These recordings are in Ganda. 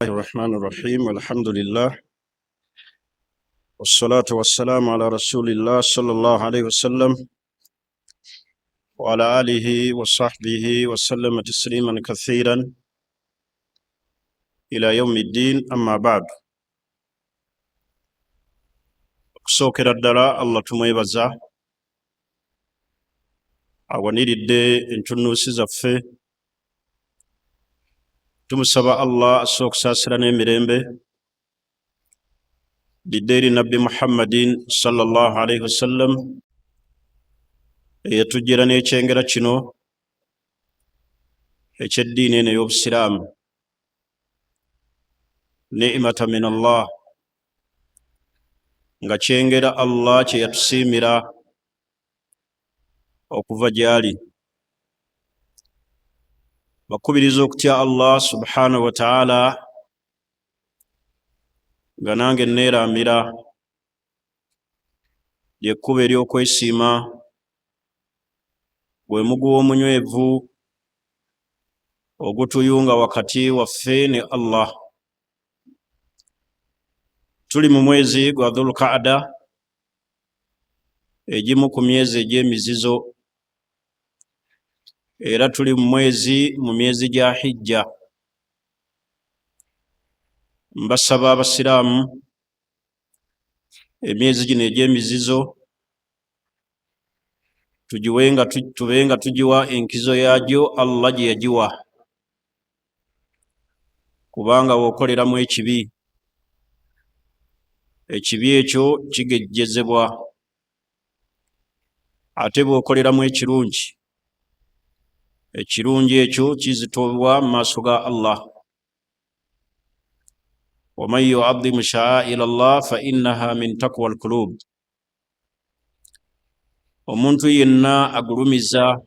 الرحمن الرحيم والحمد لله والصلاة والسلام على رسول الله صلى الله عليه وسلم وعلى آله وصحبه وسلم تسليما كثيرا إلى يوم الدين أما بعد. Okusookera ddala Allah tumwebaza awaniridde entunuusi zaffe. Tumusaba Allah asse okusaasira n'emirembe didde eri Nabbi Muhammadin sallallahu alaihi wasallam, eyatujjira n'ekyengera kino eky'eddiini eno ey'Obusiraamu, ni'mata min Allah, nga kyengera Allah kye yatusiimira okuva gy'ali. Bakubiriza okutya Allah subhanahu wa ta'ala, nga nange neeraamira lyekkuba ery'okwesiima, gwe muguwa omunywevu ogutuyunga wakati waffe ne Allah. Tuli mu mwezi gwa Dhulqaada, egimu ku myezi egy'emizizo, era tuli mu mwezi mu myezi gya Hijja. Mbasaba Abasiraamu, emyezi gino egy'emizizo tugiwe nga tube nga tugiwa enkizo yaagyo Allah gye yagiwa, kubanga w'okoleramu ekibi, ekibi ekyo kigejjezebwa, ate bw'okoleramu ekirungi, ekirungi ekyo kizitobwa mu maaso ga Allah. Waman yuadimu sha'aira Allah fa innaha min taqwa alqulub. Omuntu yenna agulumiza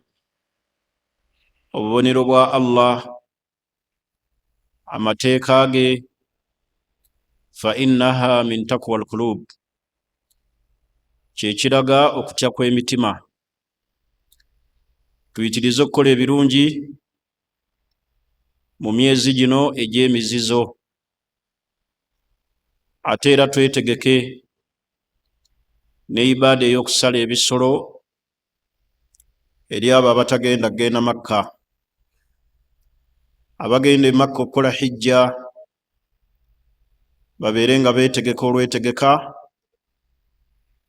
obubonero bwa Allah, amateeka ge, fa innaha min taqwa alqulub, kyekiraga okutya kw'emitima. Tuyitirize okukola ebirungi mu myezi gino egy'emizizo, ate era twetegeke ne ibaada ey'okusala ebisolo eri abo abatagenda kugenda Makka. Abagenda e Makka okukola hijja babeere nga beetegeka olwetegeka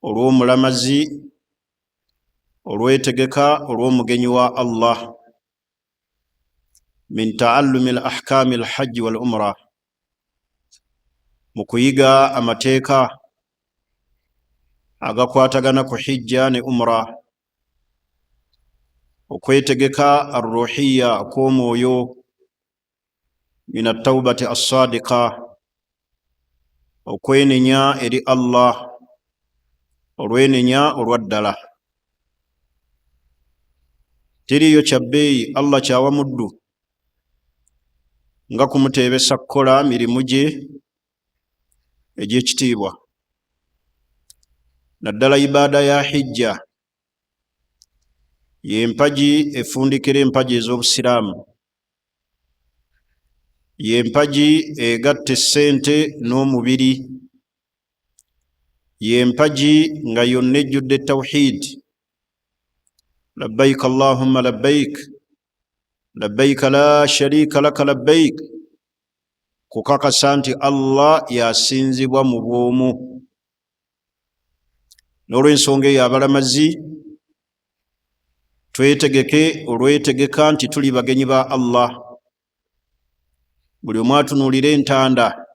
olw'omulamazi, olwetegeka olw'omugenyi wa Allah, min taallumi al ahkami al hajji wal umra, mu kuyiga amateeka agakwatagana ku hijja ne umra, okwetegeka arruhiya okw'omwoyo, min attaubati assadiqa, okwenenya eri Allah, olwenenya olwa ddala. Teriiyo kya bbeeyi Allah kyawa muddu nga kumuteebesa kukola mirimu gye egy'ekitiibwa, naddala ibaada ya hijja, y'empagi efundikira empagi ez'Obusiraamu, y'empagi egatta essente n'omubiri, y'empagi nga yonna ejjudde tawhid: labbaik allahumma labbaik, labbaika la sharika laka labbaik, kukakasa nti Allah yasinzibwa mu bwomu. N'olw'ensonga eyo, abalamazi twetegeke olwetegeka nti tuli bagenyi ba Allah. Buli omu atunuulire entanda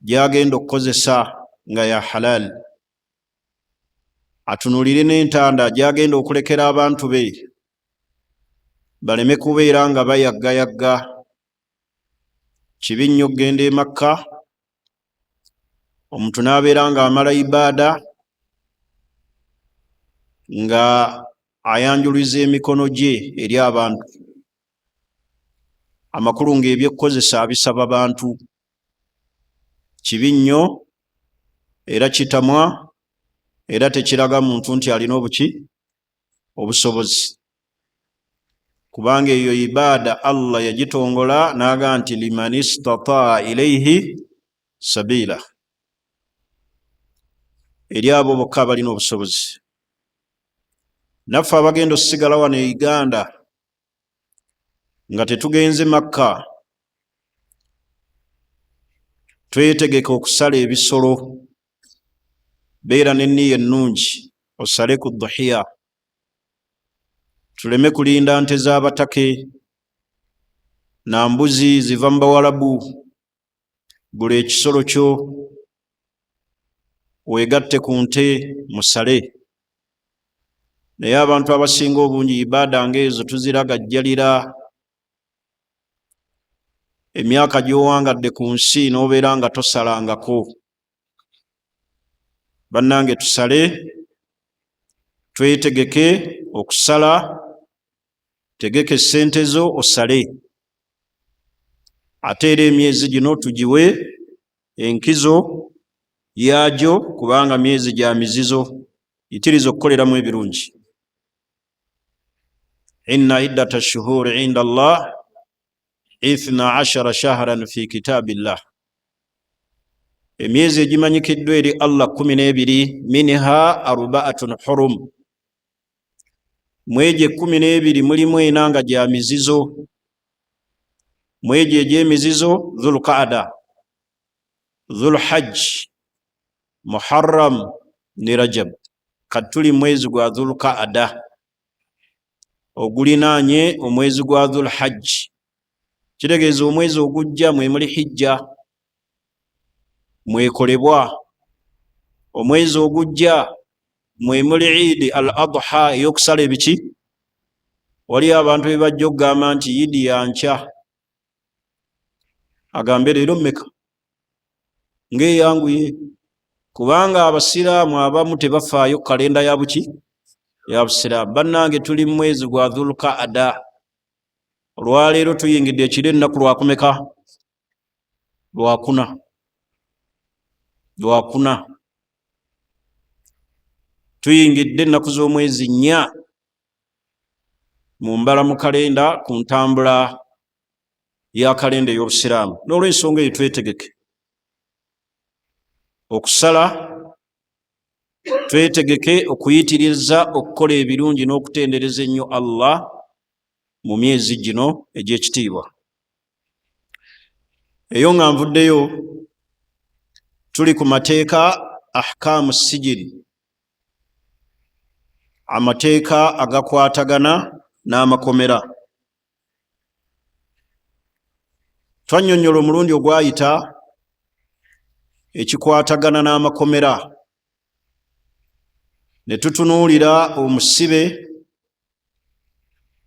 gyagenda okukozesa nga ya halal, atunuulire n'entanda gyagenda okulekera abantu be baleme kubeera nga bayaggayagga. Kibi nnyo okugenda e Makka omuntu n'abeera ng'amala ibaada nga ayanjuliza emikono gye eri abantu, amakulu ng'ebyokukozesa abisaba bantu. Kibi nnyo era kitamwa, era tekiraga muntu nti alina obuki obusobozi. Kubanga eyo ibaada Allah yagitongola n'aga nti liman istataa ilaihi sabiila, eri abo bokka abalina obusobozi. Naffe abagenda osigala wano e Uganda nga tetugenze Makka, twetegeke okusala ebisolo. Beera n'enniya ennungi osale ku duhiya, tuleme kulinda nte z'abatake na mbuzi ziva mu Bawalabu. Gula ekisolo kyo weegatte ku nte musale. Naye abantu abasinga obungi ibaada ng'ezo tuziragajjalira. Emyaka gy'owangadde ku nsi n'obeera nga tosalangako. Bannange, tusale, twetegeke okusala. Tegeka essente zo osale. Ate era emyezi gino tugiwe enkizo yaagyo, kubanga myezi gya mizizo, yitiriza okukoleramu ebirungi. Inna iddata shuhuri inda Allah 12 shahran fi kitabillah, emyezi egimanyikiddwa eri Allah 12, minha arbaatun hurum, mwegyo 12 mulimu ena nga gya mizizo. Mwegyo egy'emizizo Dhulqaada, Dhulhajj, Muharram ne Rajab. Kati tuli mwezi gwa Dhulqaada ogulinaanye omwezi gwa Dhulhajj, kitegeeza omwezi ogujja mwe muli hijja mwekolebwa, omwezi ogujja mwe muli Idi al Adha ey'okusala ebiki. Waliyo abantu bebajja okugamba nti yidi yankya, agambe leero mmeka ng'eyanguye, kubanga abasiraamu abamu tebafaayo kalenda ya buki ya busiraamu. Bannange, tuli mu mwezi gwa Dhulqaada. Olwaleero tuyingidde ekiro ennaku lwakumeka? Lwakuna, lwakuna. Tuyingidde ennaku z'omwezi 4 mu mbala mu kalenda, ku ntambula ya kalenda ey'obusiraamu. N'olwensonga eyo twetegeke okusala, twetegeke okuyitiriza okukola ebirungi n'okutendereza ennyo Allah mu myezi gino egy'ekitiibwa. Eyo nga nvuddeyo, tuli ku mateeka ahkaamu sijini, amateeka agakwatagana n'amakomera. Twannyonnyola omulundi ogwayita ekikwatagana n'amakomera, ne tutunuulira omusibe,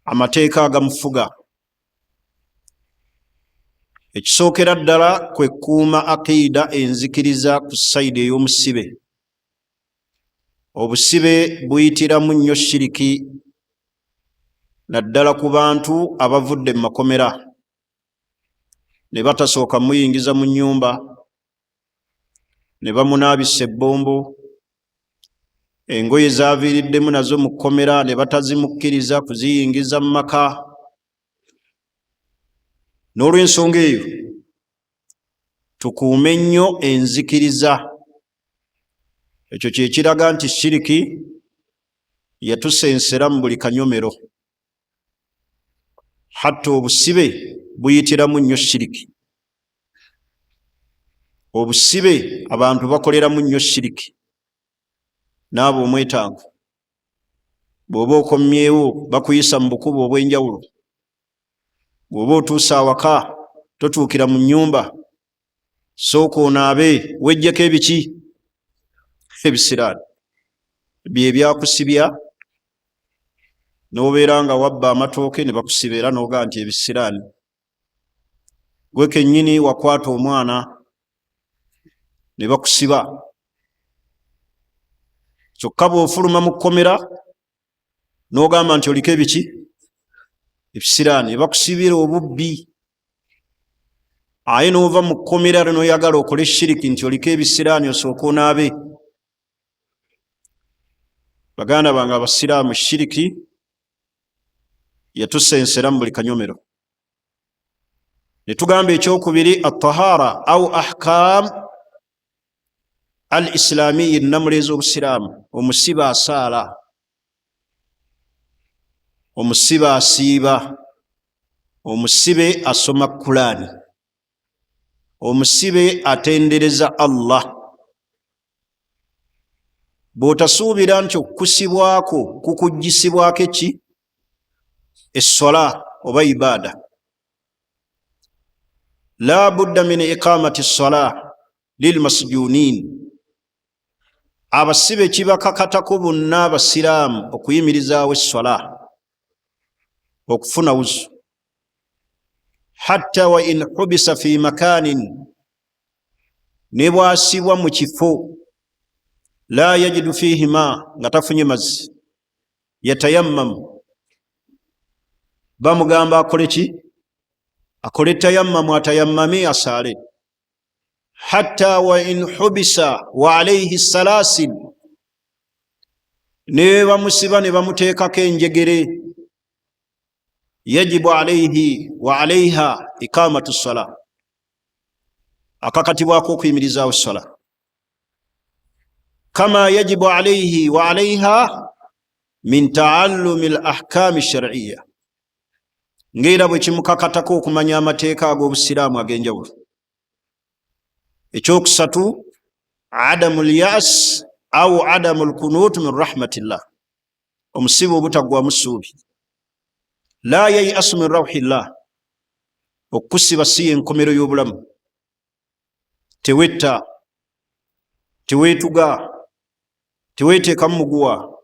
amateeka agamufuga. Ekisookera ddala kwe kuuma aqiida, enzikiriza, ku sayidi ey'omusibe. Obusibe buyitiramu nnyo shiriki, naddala ku bantu abavudde mu makomera ne batasooka muyingiza mu nnyumba, ne bamunaabisa ebbombo, engoye zaaviiriddemu nazo mu kkomera ne batazimukkiriza kuziyingiza mu maka. N'olw'ensonga eyo tukuume nnyo enzikiriza. Ekyo kyekiraga nti shiriki yatusensera mu buli kanyomero, hatta obusibe buyitiramu nnyo shiriki. Obusibe abantu bakoleramu nnyo shiriki. Naaba omwetaago, bw'oba okomyewo bakuyisa mu bukubo obw'enjawulo. Bw'oba otuuse awaka totuukira mu nnyumba, sooka onaabe wejjeko ebiki, ebisiraani bye byakusibya, n'obeera nga wabba amatooke ne bakusiba, era n'ogaa nti ebisiraani. Gwe kennyini wakwata omwana ne bakusiba. Kyokka bw'ofuluma mu kkomera n'ogamba nti oliko ebiki, ebisiraani, bakusibira obubbi, aye n'ova mu kkomera n'oyagala okole shiriki nti oliko ebisiraani, osooka onaabe. Baganda bange abasiraamu, shiriki Yatusensera mu buli kanyomero. Ne tugamba ekyokubiri, atahara au ahkam al islamiyi, ennamula ez'obusiraamu. Omusibe asaala, omusibe asiiba, omusibe asoma Kulaani, omusibe atendereza Allah. Bw'otasuubira nti okukusibwako kukuggyisibwako eki essola oba ibaada, la budda min iqamati ssala lilmasjunin. Abasibe kibakakatako bonna abasiraamu okuyimirizaawo essola, okufuna wuzu, hatta wa in hubisa fi makanin, ne bwasibwa mu kifo la yajidu fihi ma, nga tafunye mazzi, yatayammamu, bamugamba akole ki? Akole tayammamu, atayammami asaale. Hatta wa in hubisa wa alaihi salasil, ne bamusiba ne bamuteekako enjegere, yajibu alaihi wa alaiha ikamatu sala, akakatibwako okuyimirizaawo sala, kama yajibu alaihi wa alaiha min taallumi l ahkami shariya, ngaera bwe kimukakatako okumanya amateeka ag'obusiraamu ag'enjawulo. Ekyokusatu, adamu lyas au adamu lkunut min rahmatillah, omusibe obutaggwamu ssuubi, la yayasu min rauhillah. Okukusiba si yenkomero y'obulamu. Tewetta, teweetuga, teweeteekamu muguwa.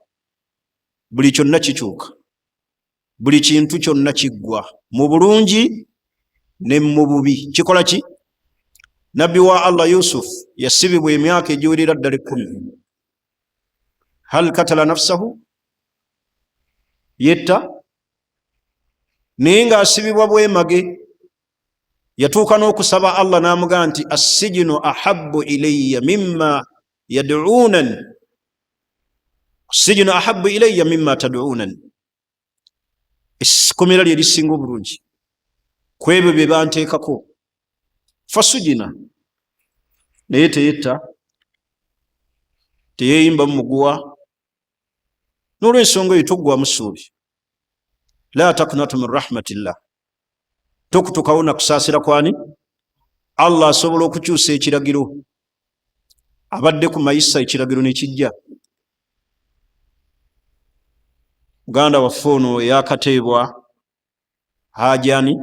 Buli kyonna kikyuka, buli kintu kyonna kiggwa, mu bulungi ne mu bubi. Kikola ki? Nabbi wa Allah Yusuf yasibibwa emyaka egiwerera ddala 10. Hal katala nafsahu? Yetta? Naye ng'asibibwa bwemage, yatuuka n'okusaba Allah n'amugamba nti assijinu ahabbu ilayya mimma yaduunani, assijinu ahabbu ilayya mimma taduunani, ekkomera lye lisinga obulungi ku ebyo bye banteekako. Fasujina, naye teyetta, teyeyimba mu muguwa. N'olwensonga eyo toggwamu ssuubi, la taknatu min rahmatillah, tokutukawo na kusaasira kwani Allah. Asobola okukyusa ekiragiro, abadde ku mayisa, ekiragiro nekijja. Muganda waffe ono eyakateebwa hajani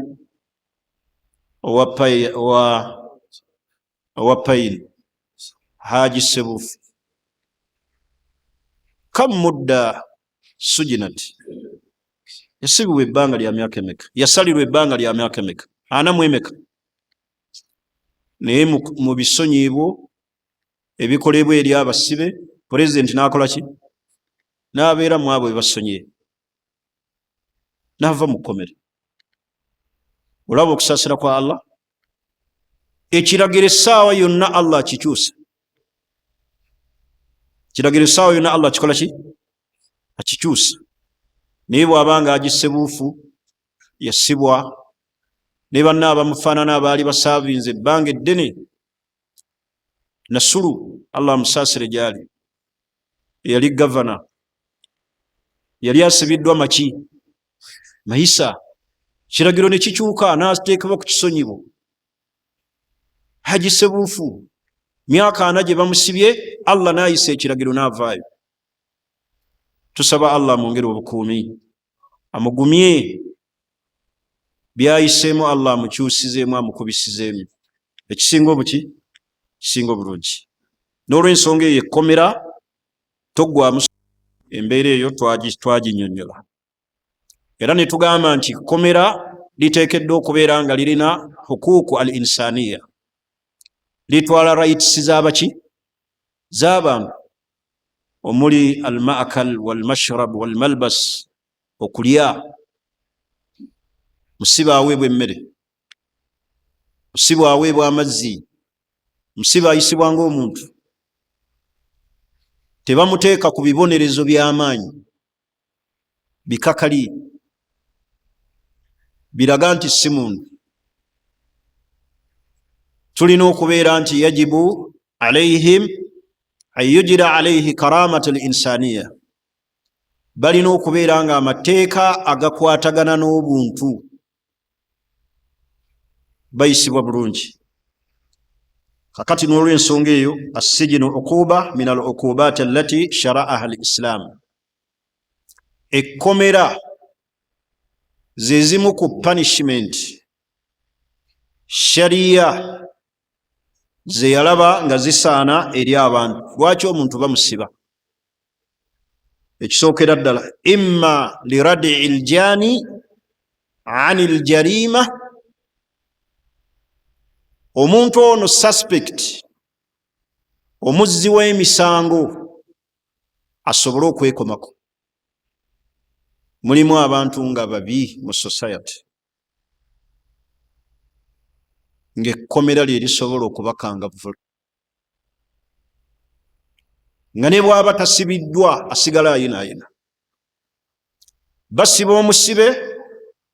owa payini, Haji Sebufu, kam mudda sujinat, yasibibwa ebbanga lya myaka emeka? Yasalirwa ebbanga lya myaka emeka? Ana mu emeka? Naye mu bisonyiibwo ebikolebwa eri abasibe, pulezidenti n'akola ki? N'abeera mu abo bebasonyiye, n'ava mu kkomera. Olaba okusaasira kwa Allah. Ekiragiro essaawa yonna Allah akikyusa. Ekiragiro essaawa yonna Allah akikola ki? Akikyusa. Naye bw'aba nga agisebuufu yasibwa ne banna abamufaanana abaali basaavinze ebbanga eddene, Nasulu, Allah amusaasire, gyali eyali gavana, yali asibiddwa maki mayisa, kiragiro ne kikyuka n'ateekebwa ku kisonyibo. Haji Sebuufu myaka 40 gye bamusibye, Allah n'ayisa ekiragiro n'avaayo. Tusaba Allah amwongere obukuumi, amugumye byayiseemu, Allah amukyusizeemu, amukubisizeemu ekisinga obuki, kisinga obulungi. N'olwensonga eyo, ekkomera toggwamu. Embeera eyo twaginyonyola era ne tugamba nti kkomera liteekeddwa okubeera nga lirina hukuuku al insaniya, litwala rights z'abaki, z'abantu, omuli al maakal walmashrab walmalbas, okulya, musibe aweebwa emmere, musibe aweebwa amazzi, musibe ayisibwa ng'omuntu, tebamuteeka ku bibonerezo by'amaanyi bikakali. Biraga nti si muntu. Tulina okubeera nti yajibu alaihim an yujira alaihi karamat al insaniya, balina okubeera nga amateeka agakwatagana n'obuntu bayisibwa bulungi. Kakati n'olwensonga eyo, assijinu uquba min al uqubat allati sharaaha al islam, ekkomera zezimu ku punishment shariya zeyalaba nga zisaana eri abantu. Lwaki omuntu bamusiba? Ekisookera ddala, imma liradii ljani ani ljarima, omuntu ono suspect, omuzzi w'emisango, asobole okwekomako. Mulimu abantu nga babi mu society, ng'ekkomera lye lisobola okubakangavvula, nga ne bw'aba tasibiddwa asigala ayinaayina. Basiba omusibe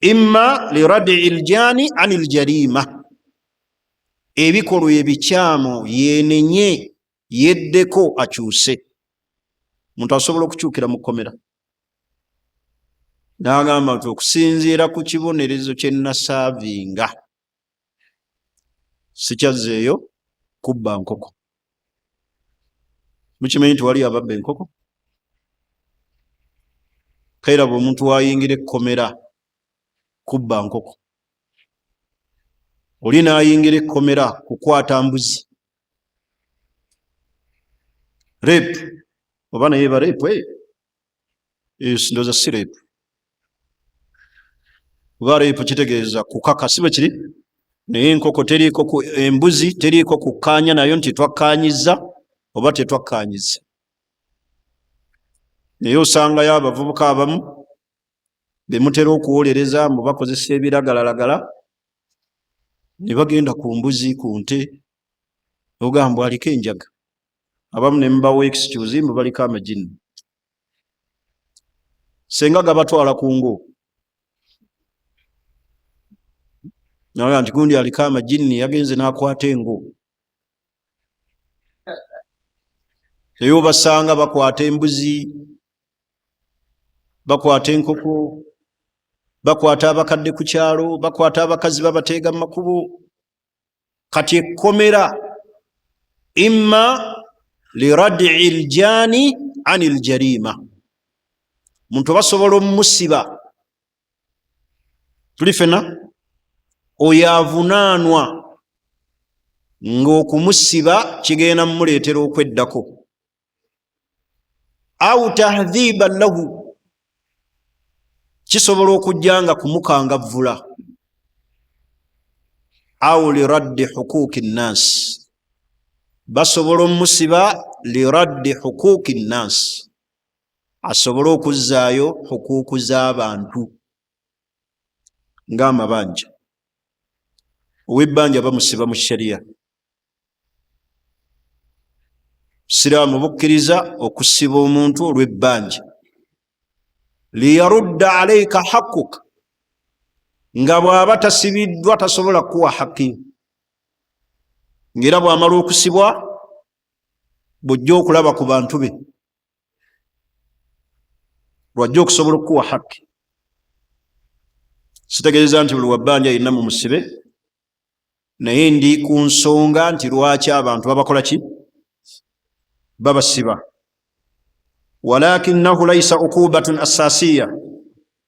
imma liradii ljani ani ljarima, ebikolwa ebikyamu yenenye, yeddeko, akyuse. Omuntu asobola okukyukira mu kkomera n'agamba nti okusinziira ku kibonerezo kye nasaavinga sikyazzeeyo kubba nkoko. Mukimanyi nti waliyo ababba enkoko? Kairaba omuntu wayingira ekkomera kubba nkoko, oli n'ayingira ekkomera kukwata mbuzi, rape, oba naye eba rape eyo? Ndowooza si rape, kuba rape kitegeeza kukaka, si bwe kiri? Naye enkoko teriiko, embuzi teriiko kukkaanya nayo nti twakkaanyizza oba tetwakkaanyizza. Naye osangayo abavubuka abamu bemutera okuwolereza mbu bakozesa ebiragalalagala, ne bagenda ku mbuzi, ku nte, ogamba aliko enjaga. Abamu ne mubawa excuse mbu baliko amajini, senga gabatwala ku ngo, naga nti gundi aliko amajini, yagenze n'akwata engo. Naye obasanga bakwata embuzi, bakwata enkoko, bakwata abakadde ku kyalo, bakwata abakazi, babateega mu makubo. Kati ekkomera imma liradii ljani ani ljarima, muntu basobola omusiba, tuli fena, oyo avunaanwa ng'okumusiba kigenda mumuleetera okweddako, au tahdhiban lahu, kisobola okujja nga kumukangavvula, au liraddi huquuqi nnansi, basobola omusiba liraddi huquuqi nnansi, asobole okuzzaayo hukuuku z'abantu ng'amabanja. Ow'ebbanja bamusiba mu sharia. Busiraamu bukkiriza okusiba omuntu olw'ebbanja, liyarudda alaika hakuka, nga bw'aba tasibiddwa tasobola kukuwa haki, ng'era bw'amala okusibwa bw'ojja okulaba ku bantu be lwajja okusobola okukuwa haki. Sitegeeza nti buli wabbanja yenna mu musibe, naye ndi ku nsonga nti lwaki abantu babakola ki, babasiba. Walakinahu laisa uqubatun asasiya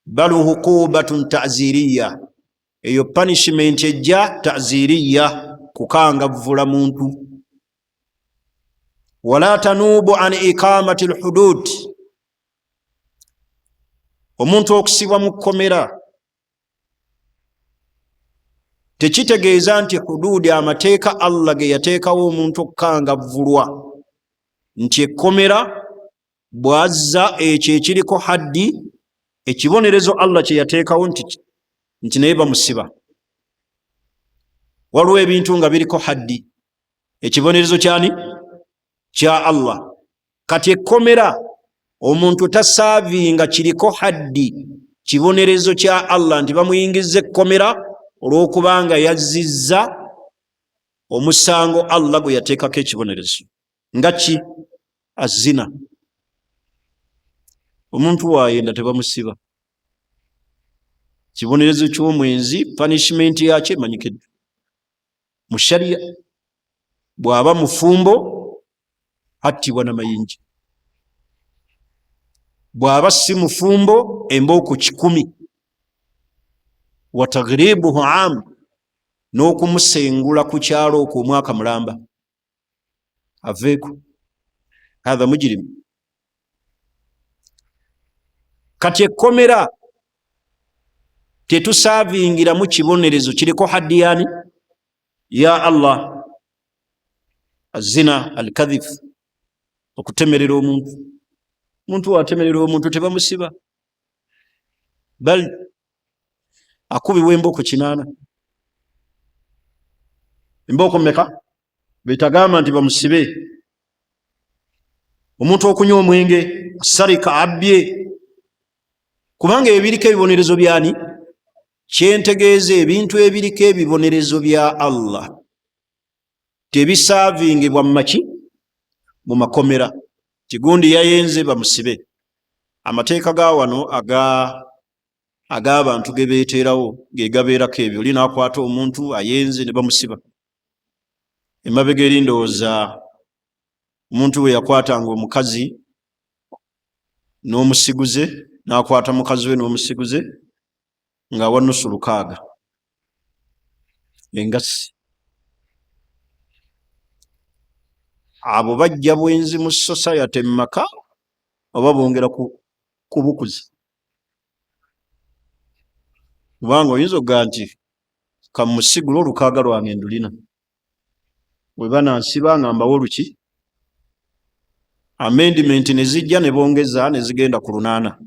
bal huqubatun taziriya, eyo punishment ejja taziriya, kukangavvula muntu. Wala tanuubu an iqamati lhudud, omuntu okusibwa mu kkomera tekitegeeza nti huduudi, amateeka Allah ge yateekawo omuntu okukangavvulwa, nti ekkomera bw'azza ekyo ekiriko haddi, ekibonerezo Allah kye yateekawo nti naye bamusiba. Waliwo ebintu nga biriko haddi, ekibonerezo kyani? Kya Allah. Kati ekkomera omuntu tasaavinga kiriko haddi. Kibonerezo kya Allah nti bamuyingiza ekkomera olw'okubanga yazzizza omusango Allah gwe yateekako ekibonerezo. Nga ki? Azina. Omuntu waayenda tebamusiba. Kibonerezo ky'omwenzi, punishment yakyo emanyikiddwa mu sharia. Bw'aba mufumbo attibwa na mayinja, bw'aba si mufumbo embooko 100, wa taghribuhu am, n'okumusengula ku kyalo okwo omwaka mulamba aveeko. Hatha mujirimu. Kati ekkomera tetusaavingiramu kibonerezo kiriko haddiyani ya Allah. Azina, alkadhif, okutemerera omuntu. Omuntu watemerera omuntu tebamusiba, bal akubibwa embooko 8. Embooko mmeka? Betagamba nti bamusibe. Omuntu okunywa omwenge, sarika, abbye, kubanga ebiriko ebibonerezo byani? Kyentegeeza, ebintu ebiriko ebibonerezo bya Allah tebisaavingibwa mumaki, mu makomera. Kigundi yayenze, bamusibe. Amateeka ga wano aga ag'abantu ge beeteerawo ge gabeerako ebyo. Oli n'akwata omuntu ayenze ne bamusiba. Emabega eri ndowooza omuntu bwe yakwatanga omukazi n'omusiguze, n'akwata mukazi we n'omusiguze, ng'awa nusu lukaaga engassi. Abo bajja bwenzi mu society mu maka oba bongera kubukuza? Kubanga oyinza okugaa nti kamusigula olukaaga lwange ndulina, bwe banansiba nga mbawo oluki. Amendment ne zijja ne bongeza ne zigenda ku 800.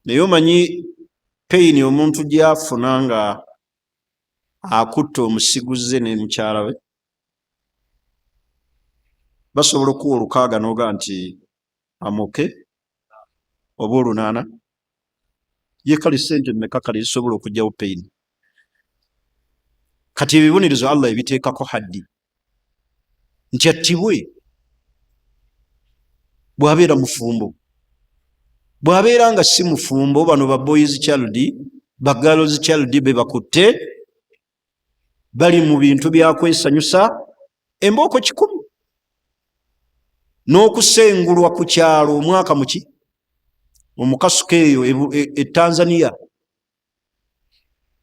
Naye omanyi pain omuntu gy'afuna nga akutta omusiguze ne mukyala we? Basobola okuwa olukaaga n'oga nti amoke oba 800 ye. Kale sente mmeka kale zisobola okugyawo pain? Kati ebibonerezo Allah ebiteekako haddi nti attibwe bw'abeera mufumbo. Bw'abeera nga si mufumbo, bano ba boys child, ba girls child be bakutte bali mu bintu byakwesanyusa, embooko 100 n'okusengulwa ku kyalo omwaka muki, omukasuka eyo e Tanzania,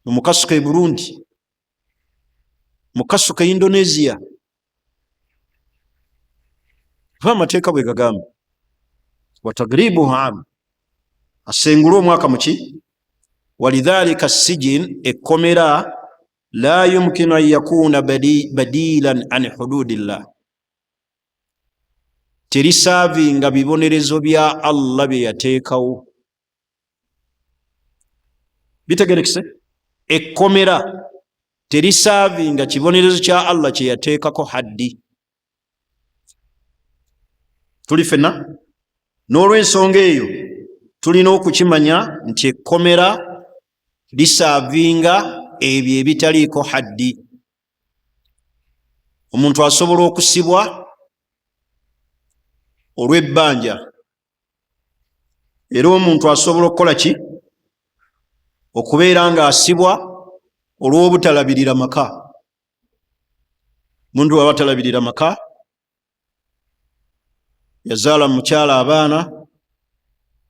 omukasuka e Burundi, mukasuka e Indonesia. Kuba amateeka bwe gagamba, watagribuhu am, asengule omwaka muki. Walidhalika sijin, ekkomera, la yumkinu an yakuna badilan an hududillah, terisaavinga bibonerezo bya Allah bye yateekawo. Bitegerekese, ekkomera terisaavinga kibonerezo kya Allah kye yateekako haddi. Tuli fenna n'olw'ensonga eyo tulina okukimanya nti ekkomera lisaavinga ebyo ebitaliiko haddi. Omuntu asobola okusibwa olw'ebbanja, era omuntu asobola okukola ki? Okubeera ng'asibwa olw'obutalabirira maka. Omuntu waba talabirira maka, yazaala mukyala abaana,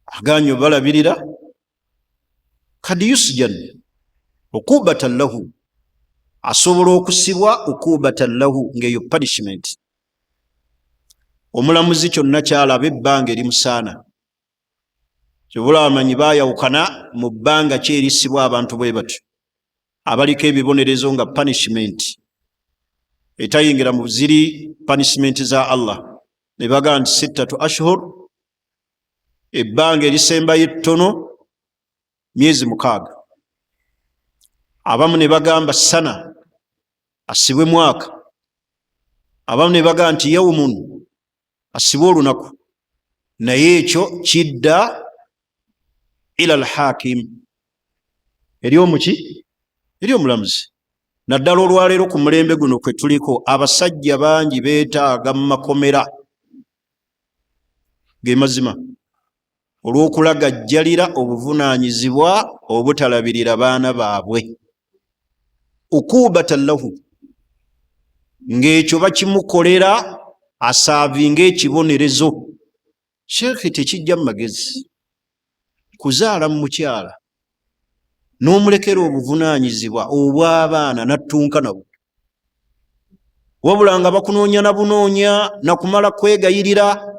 aganye obalabirira, kadi yusjan ukubatan lahu, asobola okusibwa ukubatan lahu, ng'eyo punishment. Omulamuzi kyonna kyalaba ebbanga erimusaana. Kyobula abamanyi bayawukana mu bbanga ki erisibwa abantu bwe batyo abaliko ebibonerezo nga punishment etayingira mu ziri punishment za Allah. Ne bagamba nti sittatu ashhur, ebbanga erisembayo ettono myezi 6. Abamu ne bagamba sana, asibwe mwaka. Abamu ne bagamba nti yaumun, asibwe olunaku. Naye ekyo kidda ila alhakim, eri omuki, eri omulamuzi. Naddala olwaleero ku mulembe guno kwe tuliko, abasajja bangi beetaaga mu makomera ge mazima olw'okulagajjalira obuvunaanyizibwa obutalabirira baana baabwe, ukubatan lahu, ng'ekyo bakimukolera asaavinga ekibonerezo. Sheekhe, tekijja mu magezi kuzaala mu mukyala n'omulekera obuvunaanyizibwa obw'abaana n'attunka nabo, wabula nga bakunoonya na bunoonya nakumala kwegayirira.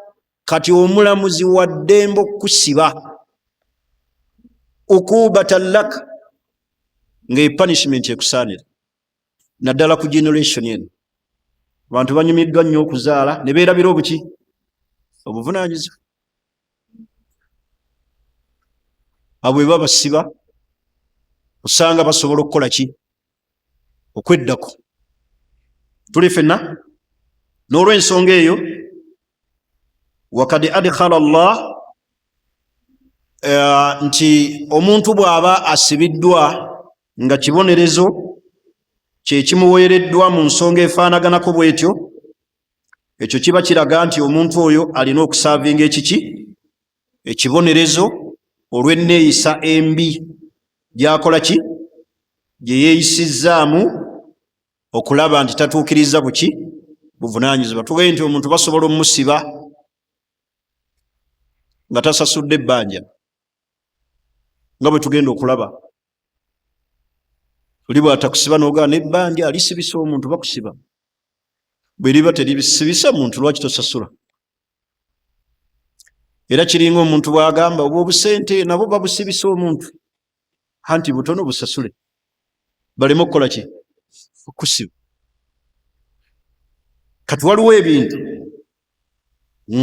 Kati omulamuzi wa ddembe okukusiba ukubatan lak, nga epunishment ekusaanira, naddala ku generation eno. Abantu banyumiddwa nnyo okuzaala ne beerabira obuki, obuvunaanyizibwa. Abo bwe babasiba osanga basobola okukola ki, okweddako. Tuli fenna n'olw'ensonga eyo, wakad adkhala Allah, nti omuntu bw'aba asibiddwa nga kibonerezo kyekimuweereddwa mu nsonga efaanaganako bwetyo, ekyo kiba kiraga nti omuntu oyo alina okusaavinga ekiki, ekibonerezo, olw'enneeyisa embi gy'akola ki, gye yeeyisizzaamu okulaba nti tatuukirizza buki, buvunaanyizibwa. Tugambye nti omuntu basobola omusiba nga tasasudde ebbanja, nga bwe tugenda okulaba. Oli bw'atakusiba n'ogaana ebbanja alisibisa omuntu, bakusiba. Bwe liba terisibisa muntu, lwaki tosasula? Era kiringa omuntu bw'agamba obwo obusente nabo babusibisa omuntu, anti butono, busasule baleme okukola ki, okusiba. Kati waliwo ebintu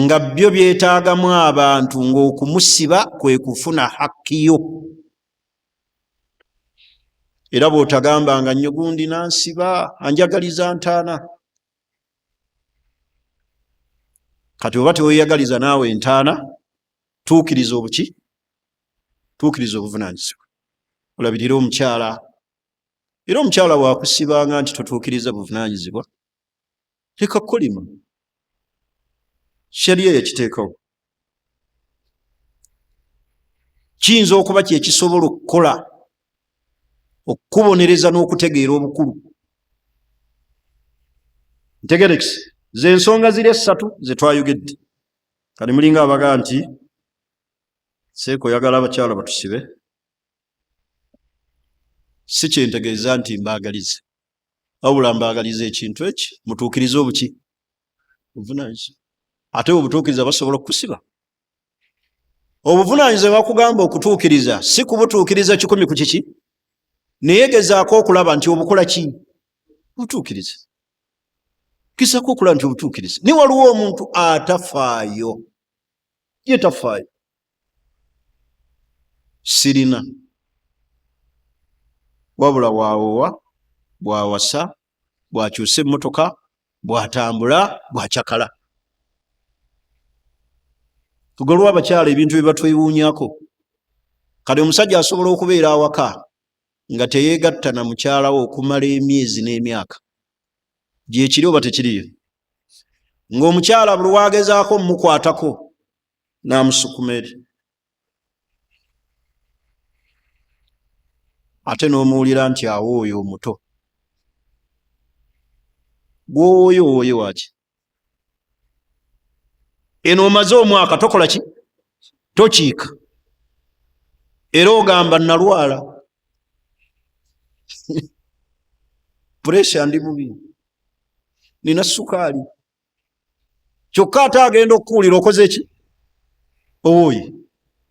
nga byo byetaagamu abantu ng'okumusiba kwe kufuna hakki yo. Era bw'otagambanga nnyo gundi nansiba anjagaliza ntaana, kati oba teweyagaliza naawe entaana, tuukiriza obuki, tuukiriza obuvunaanyizibwa, olabirire omukyala. Era omukyala wakusibanga nti totuukiriza buvunaanyizibwa, leka kukolima, shariya yakiteekawo. Kiyinza okuba kyekisobola okukola okukubonereza n'okutegeera obukulu. Ntegerekisi zensonga ziri essatu zetwayogedde. Kati mulinga abagaa nti seeka oyagala abakyala batusibe, si kyentegeeza nti mbaagaliza, wabula mbaagaliza ekintu eki, mutuukirize obuki, obuvunaanyizibwa. Ate obutuukiriza basobola okukusiba. Obuvunaanyizibwa bakugamba okutuukiriza, si kubutuukiriza 100 ku kiki, naye gezaako okulaba nti obukola ki, obutuukiriza. Gezaako okulaba nti obutuukiriza. Naye waliwo omuntu atafaayo, ye tafaayo, sirina, wabula waawowa, bwawasa, bwakyusa emmotoka, bwatambula, bwacakala. Tugalwa abakyala ebintu bye batwewuunyako. Kati omusajja asobola okubeera awaka nga teyeegatta na mukyala we okumala emyezi n'emyaka, gyekiri oba tekiriyo, ng'omukyala buli wagezaako omukwatako n'amusukuma eri, ate n'omuwulira nti awo oyo omuto gwoyo owoye waki eno, omaze omwaka tokola ki, tokiika, era ogamba nalwala puresha, ndi bubi, nina sukaali. Kyokka ate agenda okukuwulira okoze ki, owooye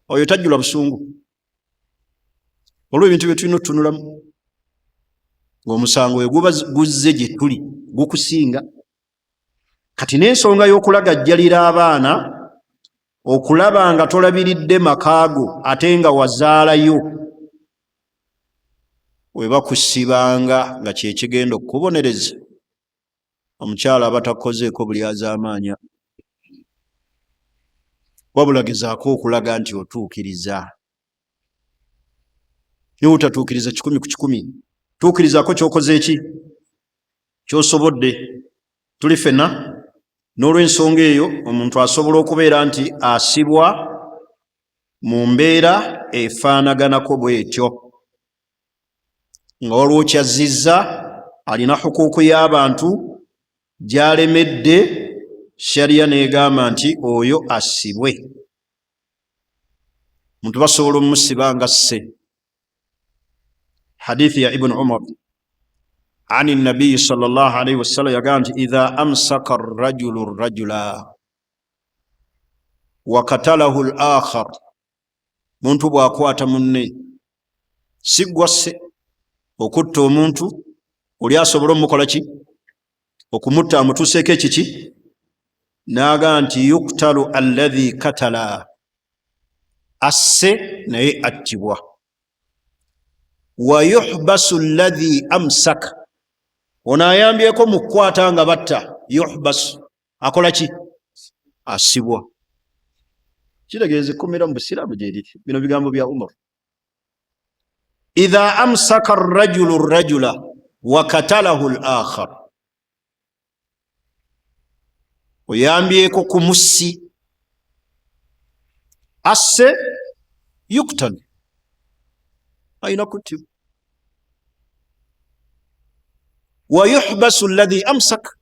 oyo tajjula busungu. Olwo ebintu bye tulina otutunulamu ng'omusango we guba guzze gye tuli gukusinga. Kati n'ensonga y'okulagajjalira abaana, okulaba nga tolabiridde makaago ate nga wazaalayo, we bakusibanga nga kyekigenda okukubonereza, omukyala aba takukozeeko bulyazaamaanya. Wabula gezaako okulaga nti otuukiriza, naye otatuukiriza 100%, tuukirizaako kyokoze eki kyosobodde. Tuli ffenna. N'olwensonga eyo omuntu asobola okubeera nti asibwa mu mbeera efaanaganako bwetyo, nga waliwo kyazzizza, alina hukuuku y'abantu gy'alemedde, sharia n'egamba nti oyo asibwe. Omuntu basobola omusiba nga sse. Hadithi ya Ibuni Umar ani nabiyi salllah alaihi wasallam yagamba nti idha amsaka rajulu rajula wakatalahu l akhar, muntu bw'akwata munne, siggwa sse okutta omuntu, oli asobole omukola ki? Okumutta, amutuuseeko ekiki, n'agaa nti yuktalu alladhi katala, asse naye attibwa, wa yuhbasu alladhi amsaka, ono ayambyeko mu kukwata nga batta, yuhbasu akola ki? Asibwa. Kitegeeza ekkomera mu busiraamu gyeriri. Bino bigambo bya Umar. Idha amsaka rajulu rajula wakatalahu l akhar, oyambyeko ku mussi, asse, yuktal, alina kuttibwa, wayuhbasu ladhi amsak,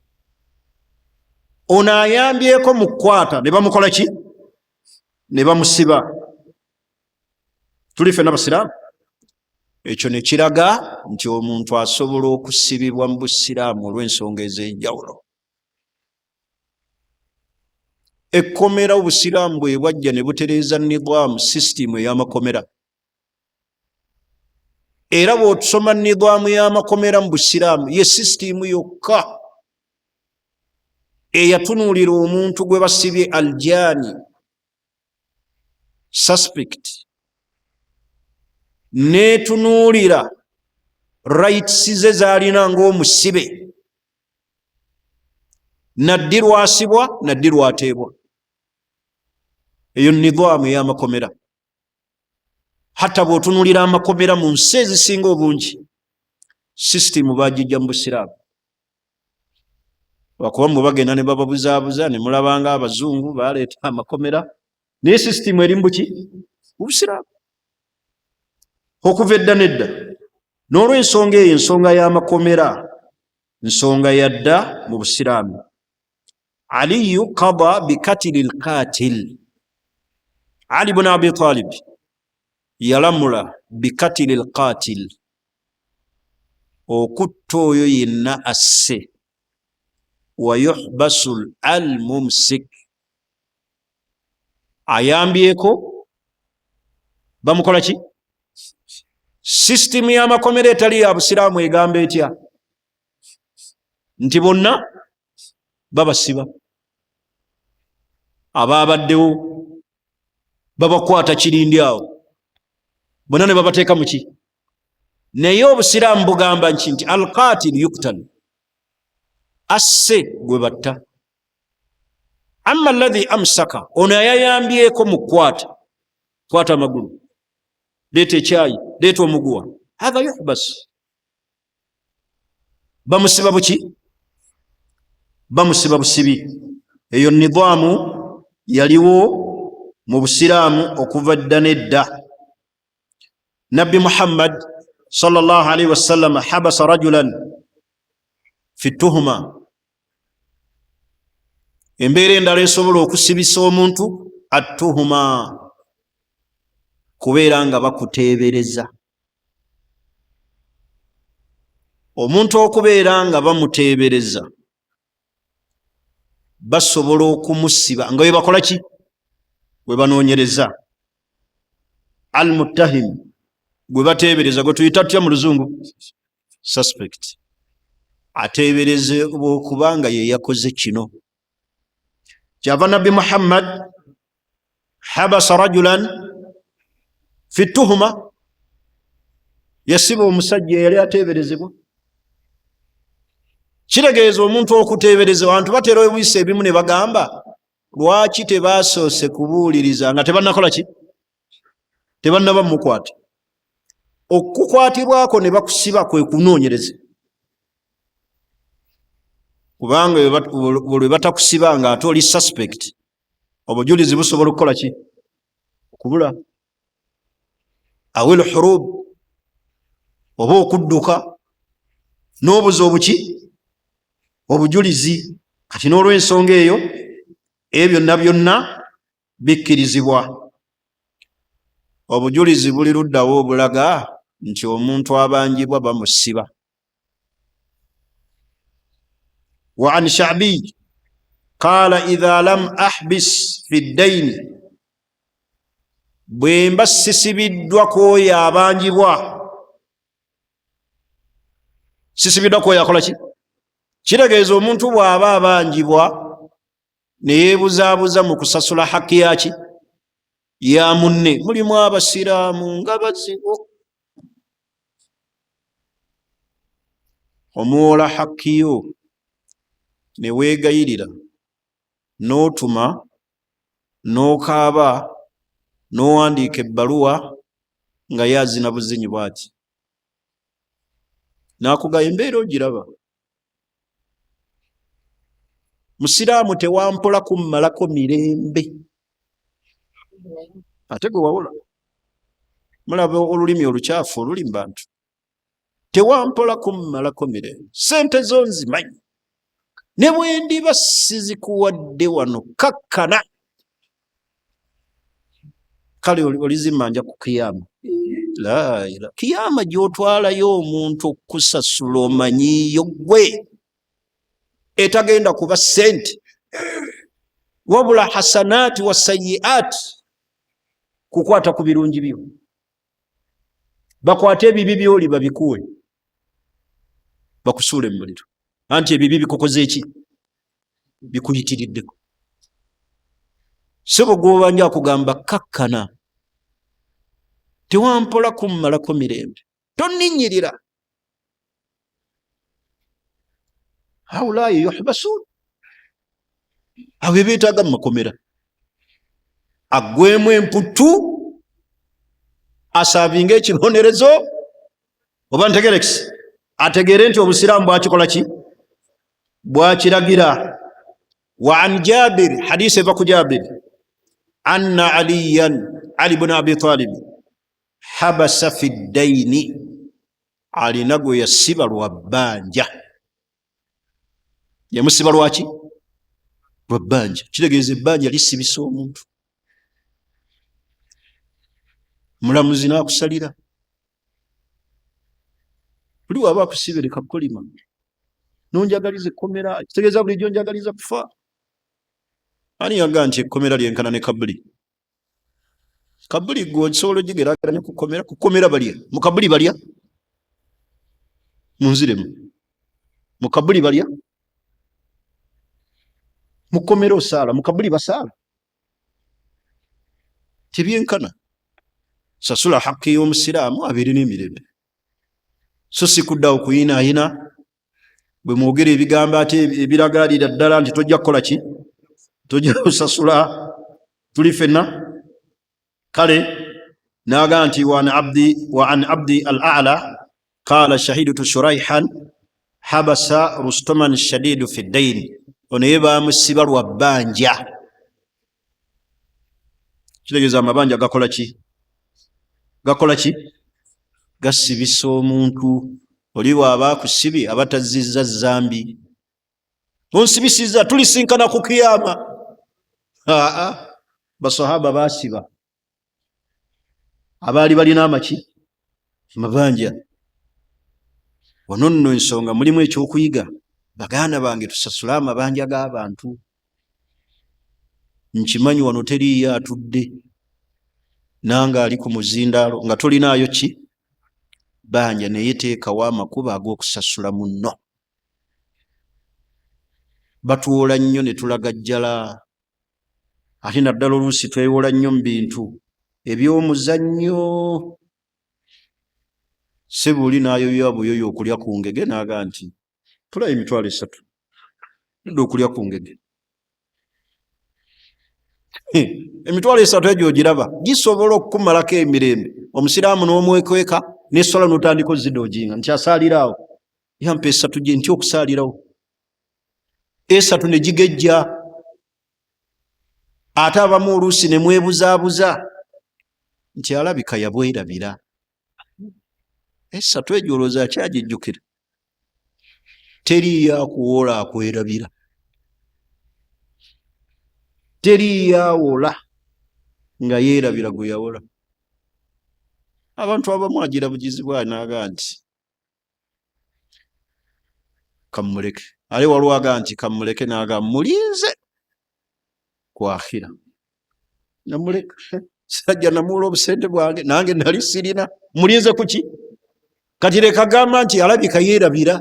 ono ayambyeko mu kukwata ne bamukola ki? Ne bamusiba. Tuli fena basiraamu. Ekyo ne kiraga nti omuntu asobola okusibibwa mu busiraamu olw'ensonga ez'enjawulo. Ekkomera, obusiraamu bwe bwajja ne butereeza nidaamu, sisitimu ey'amakomera. Era bw'otusoma nidaamu y'amakomera mu busiraamu, ye sisitimu yokka eyatunuulira omuntu gwe basibye, aljaani, suspect, netunuulira rights ze zalina ng'omusibe, naddi lwasibwa, naddi lwateebwa. Eyo nidaamu ey'amakomera. Hatta bw'otunuulira amakomera mu nsi ezisinga obungi, sisitimu bagijja mu busiraamu, lwakuba mwe bagenda ne bababuzaabuza ne mulabanga abazungu baleeta amakomera, naye sisitimu eri mubuki? Mu busiraamu okuva edda nedda. N'olwensonga eyo, ensonga y'amakomera nsonga yadda mu busiraamu. Aliyu qada bikatili lkatil, Ali bun Abi Talib yalamula bikatili lkatil, okutta oyo yenna asse, wa yuhbasu al mumsik, ayambyeko bamukola ki? Sisitimu y'amakomera etali ya busiraamu egamba etya? Nti bonna babasiba, abaabaddewo babakwata kirindi awo bonna ne babateeka muki. Naye obusiraamu bugamba nki? Nti alqatil yuktal, asse gwe batta. Amma alladhi amsaka, ono ayayambyeko mu kukwata, kwata amagulu, leeta ekyayi, leeta omuguwa, hatha yuhbas, bamusiba buki? Bamusiba busibi. Eyo nidaamu yaliwo mu busiraamu okuva dda nedda. Nabbi Muhammad sallallahu alaihi wasallam habasa rajulan fi tuhuma. Embeera endala esobola okusibisa omuntu, atuhuma, kubeera nga bakuteebereza. Omuntu okubeera nga bamuteebereza, basobola okumusiba nga webakola ki? Webanoonyereza. Al muttahim, gwe bateebereza, gwe tuyita tutya mu luzungu? Suspect, ateeberezebwa okuba nga ye yakoze kino. Kyava Nabbi Muhammad habasa rajulan fi tuhuma, yasiba omusajja eyali ateeberezebwa. Kitegeeza omuntu okuteeberezebwa, abantu batera obuyisa ebimu ne bagamba Lwaki tebasoose kubuuliriza nga tebannakola ki, tebannaba mukwata? Okukwatibwako ne bakusiba kwe kunoonyereza, kubanga lwe batakusiba nga ate oli suspect, obujulizi busobola okukola ki, okubula. Awil hurub, oba okudduka n'obuza obuki, obujulizi. Kati n'olwensonga eyo, ebyo byonna byonna bikkirizibwa. Obujulizi buli luddawo obulaga nti omuntu abanjibwa bamusiba? Wa an Shabiy qaala idha lam ahbis fi ddaini, bwe mba sisibiddwa kwoyo abanjibwa, sisibiddwa kwoyo akola ki? Kitegeeza omuntu bw'aba abanjibwa ne yeebuzaabuza mu kusasula haki yaki, ya munne. Mulimu abasiraamu nga bazibu, omuwola haki yo ne weegayirira n'otuma n'okaaba n'owandiika ebbaluwa nga ye azina buzinyi bwati n'akugayo embeera ogiraba. Musiraamu tewampola kummalako mirembe, ate gwe wawola. Mulaba olulimi olukyafu oluli mu bantu. Tewampola kummalako mirembe, sente zo nzimanyi, ne bwe ndiba sizikuwadde wano kakkana, kale olizimanja ku kiyama. Laila kiyama gy'otwalayo omuntu okukusasula, omanyiyo gwe etagenda kuba sente wabula hasanaati wa sayiaati, kukwata ku birungi byo, bakwate ebibi byoli babikuwe, bakusuule mu muliro, anti ebibi bikukoze eki, bikuyitiriddeko. Sebo gwobanja akugamba kakkana, tewampola kummalako mirembe, tonninyirira. Haulayi yuhbasun, abo bebeetaaga mu makomera, aggwemu emputtu, asaavinga ekibonerezo, oba ntegerekisi, ategeere nti obusiraamu bwakikola ki, bwakiragira. Wa an Jabir, hadisi eva ku Jabir, anna Aliyan, Ali bnu Abi Talib, habasa fi ddaini, alina gwe yasiba lwa bbanja. Yamusiba lwaki? Lwa bbanja. Kitegeeza ebbanja lisibisa omuntu, mulamuzi n'akusalira. Buli waba akusibe leka kukolima, nonjagaliza ekkomera, kitegeeza bulijjo njagaliza kufa. Ani yaga nti ekkomera lyenkana ne kabuli? Kabuli gwe osobola ogigerageranya kukomera? Kukomera balya, mu kabuli balya, munziremu, mu kabuli balya? Mukomera osaala, mu kabuli basaala? Tebyenkana. Sasula haki y'omusiraamu abeere n'emirembe, so si kuddawo kuyinaayina bwe mwogera ebigambo ate ebiragalira ddala nti tojja kukola ki, tojja kusasula. Tuli fenna. Kale naga nti wa an Abdi al Ala qala shahidtu Shuraihan habasa Rustuman shadidu fi ddaini. Ono ye bamusiba lwa bbanja. Kitegeeza amabanja gakola ki? Gakola ki? Gasibisa omuntu. Oli bw'aba akusibye aba tazzizza zambi. Onsibisiza, tulisinkana ku kiyama. Aa, basahaba basiba abaali balina amaki, amabanja. Wano nno ensonga mulimu ekyokuyiga, baganda bange, tusasule amabanja g'abantu. Nkimanyi wano teriiyo atudde nange ali ku muzindaalo nga tolinaayo ki banja, naye teekawo amakubo ag'okusasula munno. Batuwola nnyo ne tulagajjala, ate naddala oluusi twewola nnyo mu bintu eby'omuzannyo. Sebuli n'ayoya buyoya okulya ku ngege, n'aga nti tulayo 30,000 dda okulya ku ngege. Emitwalo 3 egyo ogiraba gisobola okukumalako emirembe. Omusiraamu n'omwekweka neswala n'otandika ozidojinga nti asaaliraawo, yampa esatu gye nti okusaalirawo esatu ne gigejja. Ate abamu oluusi ne mwebuzaabuza nti alabika yabwerabira esatu egyo, olowooza akyagijjukira? Teriiyo akuwola akwerabira, teriiyo awola nga yeerabira gwe yawola. Abantu abamu agira bugizibwa naaga nti kamuleke, ale waliwo aga nti kamuleke naaga mulinze kwakhira namuleka sajja namuwola obusente bwange, nange nali sirina, mulinze kuki? Kati leka gamba nti alabika yeerabira,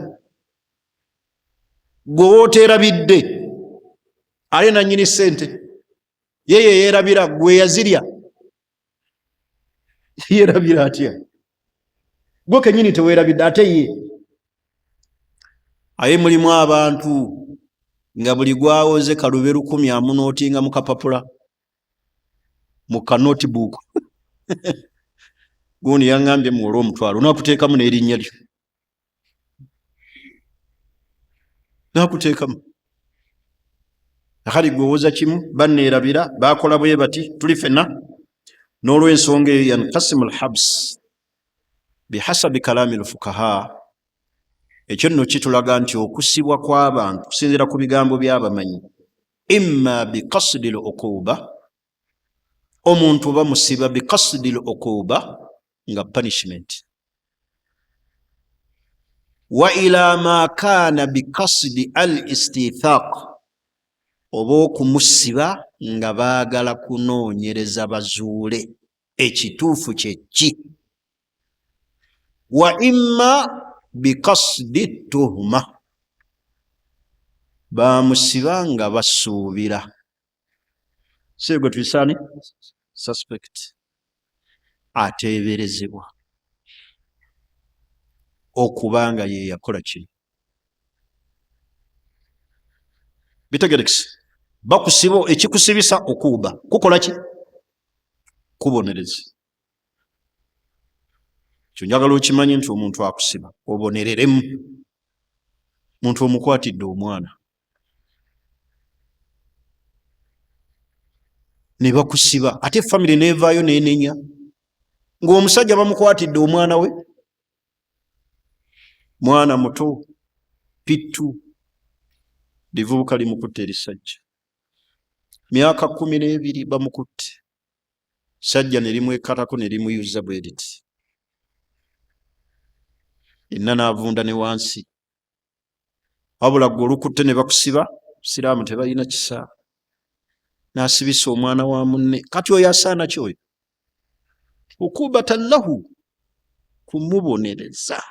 gwe wooteerabidde ale nanyini sente yeye yeerabira, gwe yazirya yerabira atya? Gwe kenyini tewerabidde ate ye. Aye mulimu abantu nga buli gwawoze kalube 1000 amunootinga mu kapapula, mu ka notebook. Gundi yaŋŋambye muwole omutwalo, nakuteekamu n'erinnya lyo, nakuteekamu. Akali gwewoza kimu, banneerabira, bakola bwe bati, tuli fenna. N'olwensonga eyo, yankasimu lhabs bihasabi kalami lfukaha. Ekyo nno kitulaga nti okusibwa kw'abantu kusinziira ku bigambo by'abamanyi, imma bikasidi l ukuba, omuntu bamusiba bikasidi l ukuba nga punishment, wa ila ma kaana bikasidi al istithaq, oba okumusiba nga baagala kunoonyereza bazuule ekituufu kyeki, wa imma bikasidi tuhuma, bamusiba nga basuubira si gwe tuyisaani suspect, ateeberezebwa okuba nga ye yakola kino. Bitegerekese, bakusiba, ekikusibisa okuuba kukola ki? Kubonereza. Kyo njagala okimanye nti omuntu akusiba obonereremu. Muntu omukwatidde omwana ne bakusiba, ate famire nevaayo nenenya ng'omusajja bamukwatidde omwana we, mwana muto pittu, livubuka limukutte erisajja, myaka 12, bamukutte sajja ne limwekatako ne limuyuza bwe riti enna n'avunda ne wansi. Wabula gwe olukutte ne bakusiba. Siraamu tebalina kisa, n'asibisa omwana wa munne. Kati oyo asaana ki? Oyo ukubatan lahu, kumubonereza.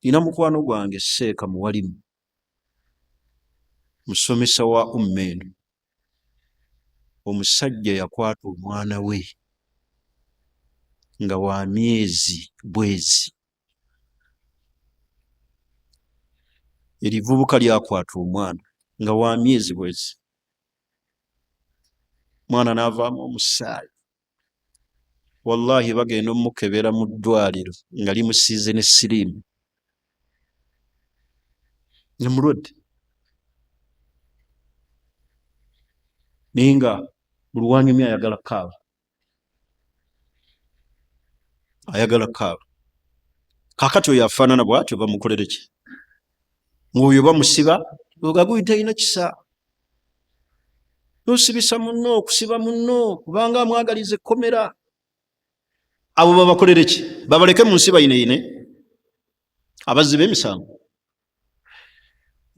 Nina mukwano gwange Seeka Muwalimu, musomesa wa umma eno. Omusajja yakwata omwana we nga wa myezi bwezi. Erivubuka lyakwata omwana nga wa myezi bwezi, mwana n'avaamu omusaayi. Wallahi bagenda omukebera mu ddwaliro nga limusiize ne siriimu, nga mulwadde, naye nga buli wanyumya ayagala kaaba, ayagala kaaba. Kakati oyo afaanana bwatyo bamukolere ki? Ngaoyo bamusiba ogaguyi talina kisa, nosibisa munno, okusiba munno kubanga amwagaliza ekkomera. Abo babakolere ki? Babaleke mu nsi bayineyine abazzi b'emisango.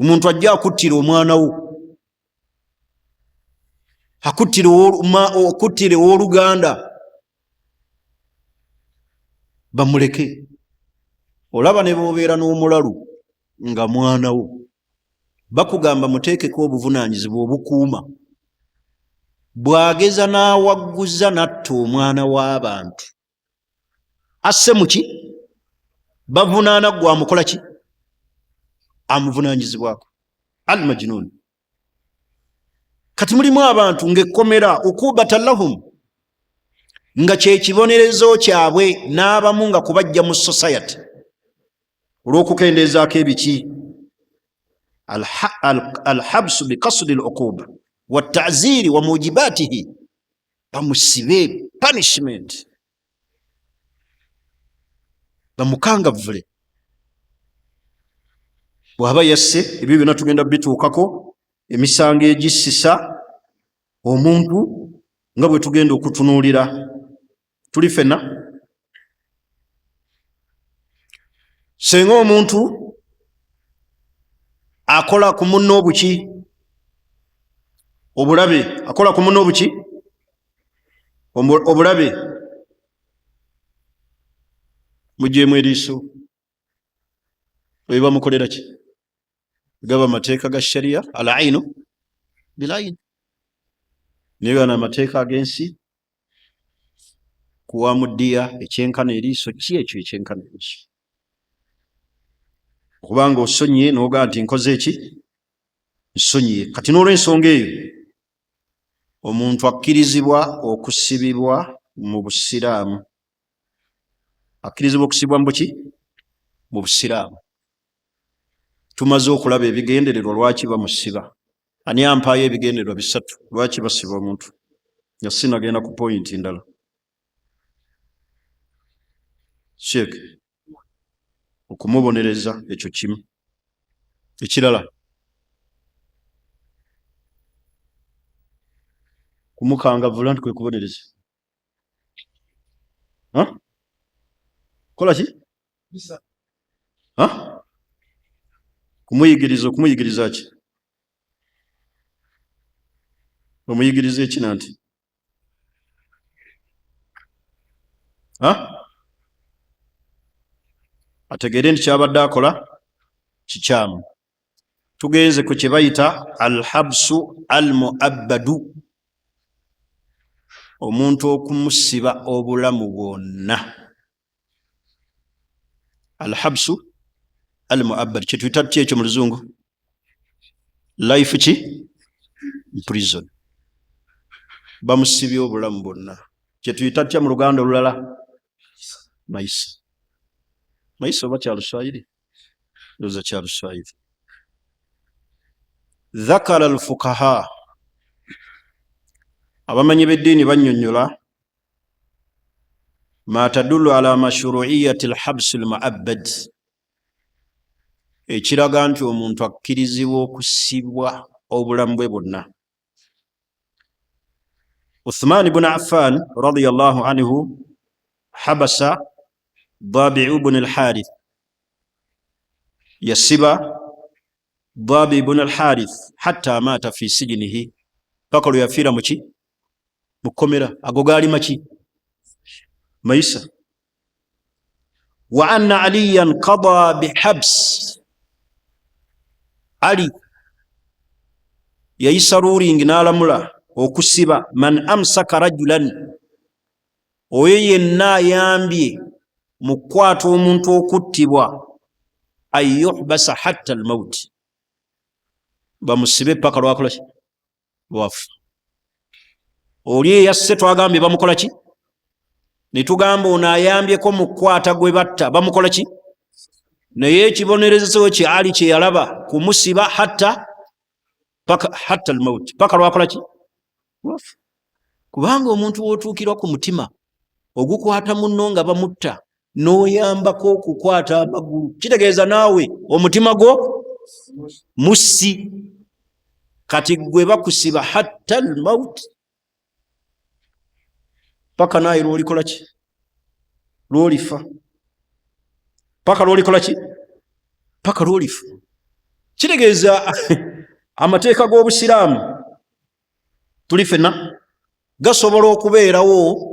Omuntu ajja akuttira omwana wo, akuttira ow'oluganda, bamuleke. Olaba ne boobeera n'omulalu nga mwana wo, bakugamba muteekeko obuvunaanyizibwa obukuuma. Bw'ageza n'awagguza n'atta omwana w'abantu, asse muki? Bavunaana gwe amukola ki? Amuvunaanyizibwako al majnun. Kati mulimu abantu ng'ekkomera ukubata lahum, nga kyekibonerezo kyabwe, n'abamu nga kubajja mu society olw'okukendeezaako ebiki, alhabsu bikasudi luquba wataziri wa mujibatihi, bamusibe punishment, bamukangavvule bw'aba yasse. Ebyo byonna tugenda bituukako, emisango egissisa omuntu nga bwe tugenda okutunuulira. Tuli fenna, senga omuntu akola ku munne obuki, obulabe, akola ku munne obuki, obulabe, mugyemu eriiso, oyo bamukolera ki? Gaba amateeka ga sharia, al ainu bilaini, naye gano amateeka ag'ensi kuwamu ddiya ekyenkana eriiso. Ki ekyo ekyenkana eriiso? Okubanga osonyiye nogaa nti nkoze eki, nsonyiye. Kati n'olwensonga eyo omuntu akkirizibwa okusibibwa mu busiraamu, akkirizibwa okusibwa mu buki, mu busiraamu. Tumaze okulaba ebigendererwa lwaki bamusiba. Ani ampaayo ebigendererwa bisatu lwaki basiba omuntu, nga sinagenda ku poyinti ndala? Sheek, okumubonereza, ekyo kimu. Ekirala, kumukangavvula nti kwe kubonereza. Kola ki? Kumuyigiriza. Okumuyigiriza ki? Omuyigiriza ekina nti ategeere nti kyabadde akola kikyamu. Tugenze ku kye bayita alhabsu almuabbadu, omuntu okumusiba obulamu bwonna. Alhabsu almuabbad kyetuyita tutya ekyo mu luzungu? Life ki? Prison. Bamusibye obulamu bwonna. Kyetuyita tutya mu luganda olulala? Maisa. Maisa oba kyaluswayiri? Ndoza kyaluswayiri. Dhakara alfukaha, abamanyi b'eddiini bannyonnyola, ma tadullu ala mashruiyati lhabsi lmuabbad, ekiraga nti omuntu akkirizibwa okusibwa obulamu bwe bwonna. Uthman bun Affan radiyallahu anhu habasa Dabiu bun al-Harith, yasiba Dabi bun al-Harith hatta maata fi sijinihi, paka lwe yafiira muki, mu kkomera. Ago gaali maki? Maisa. Wa anna aliyan qada bihabs, Ali yayisa ruling n'alamula okusiba man amsaka rajulan, oyo yenna ayambye mu kukwata omuntu okuttibwa, an yuhbasa hatta almauti, bamusibe paka lwakolaki, lwafa. Oli eyasse twagambye bamukola ki? Netugamba ono ayambyeko mu kukwata gwe batta bamukola ki? Naye ekibonerezo kye Ali kyeyalaba kumusiba hatta paka hatta almaut, paka lwakola ki, lwafa. Kubanga omuntu wotuukirwa ku mutima ogukwata munno nga bamutta n'oyambako okukwata amagulu, kitegeeza naawe omutima gwo mussi. Kati gwe bakusiba hatta almaut, paka naaye lwolikola ki, lwolifa, paka lwolikola ki, paka lwolifa. Kitegeeza amateeka g'obusiraamu tuli fenna gasobola okubeerawo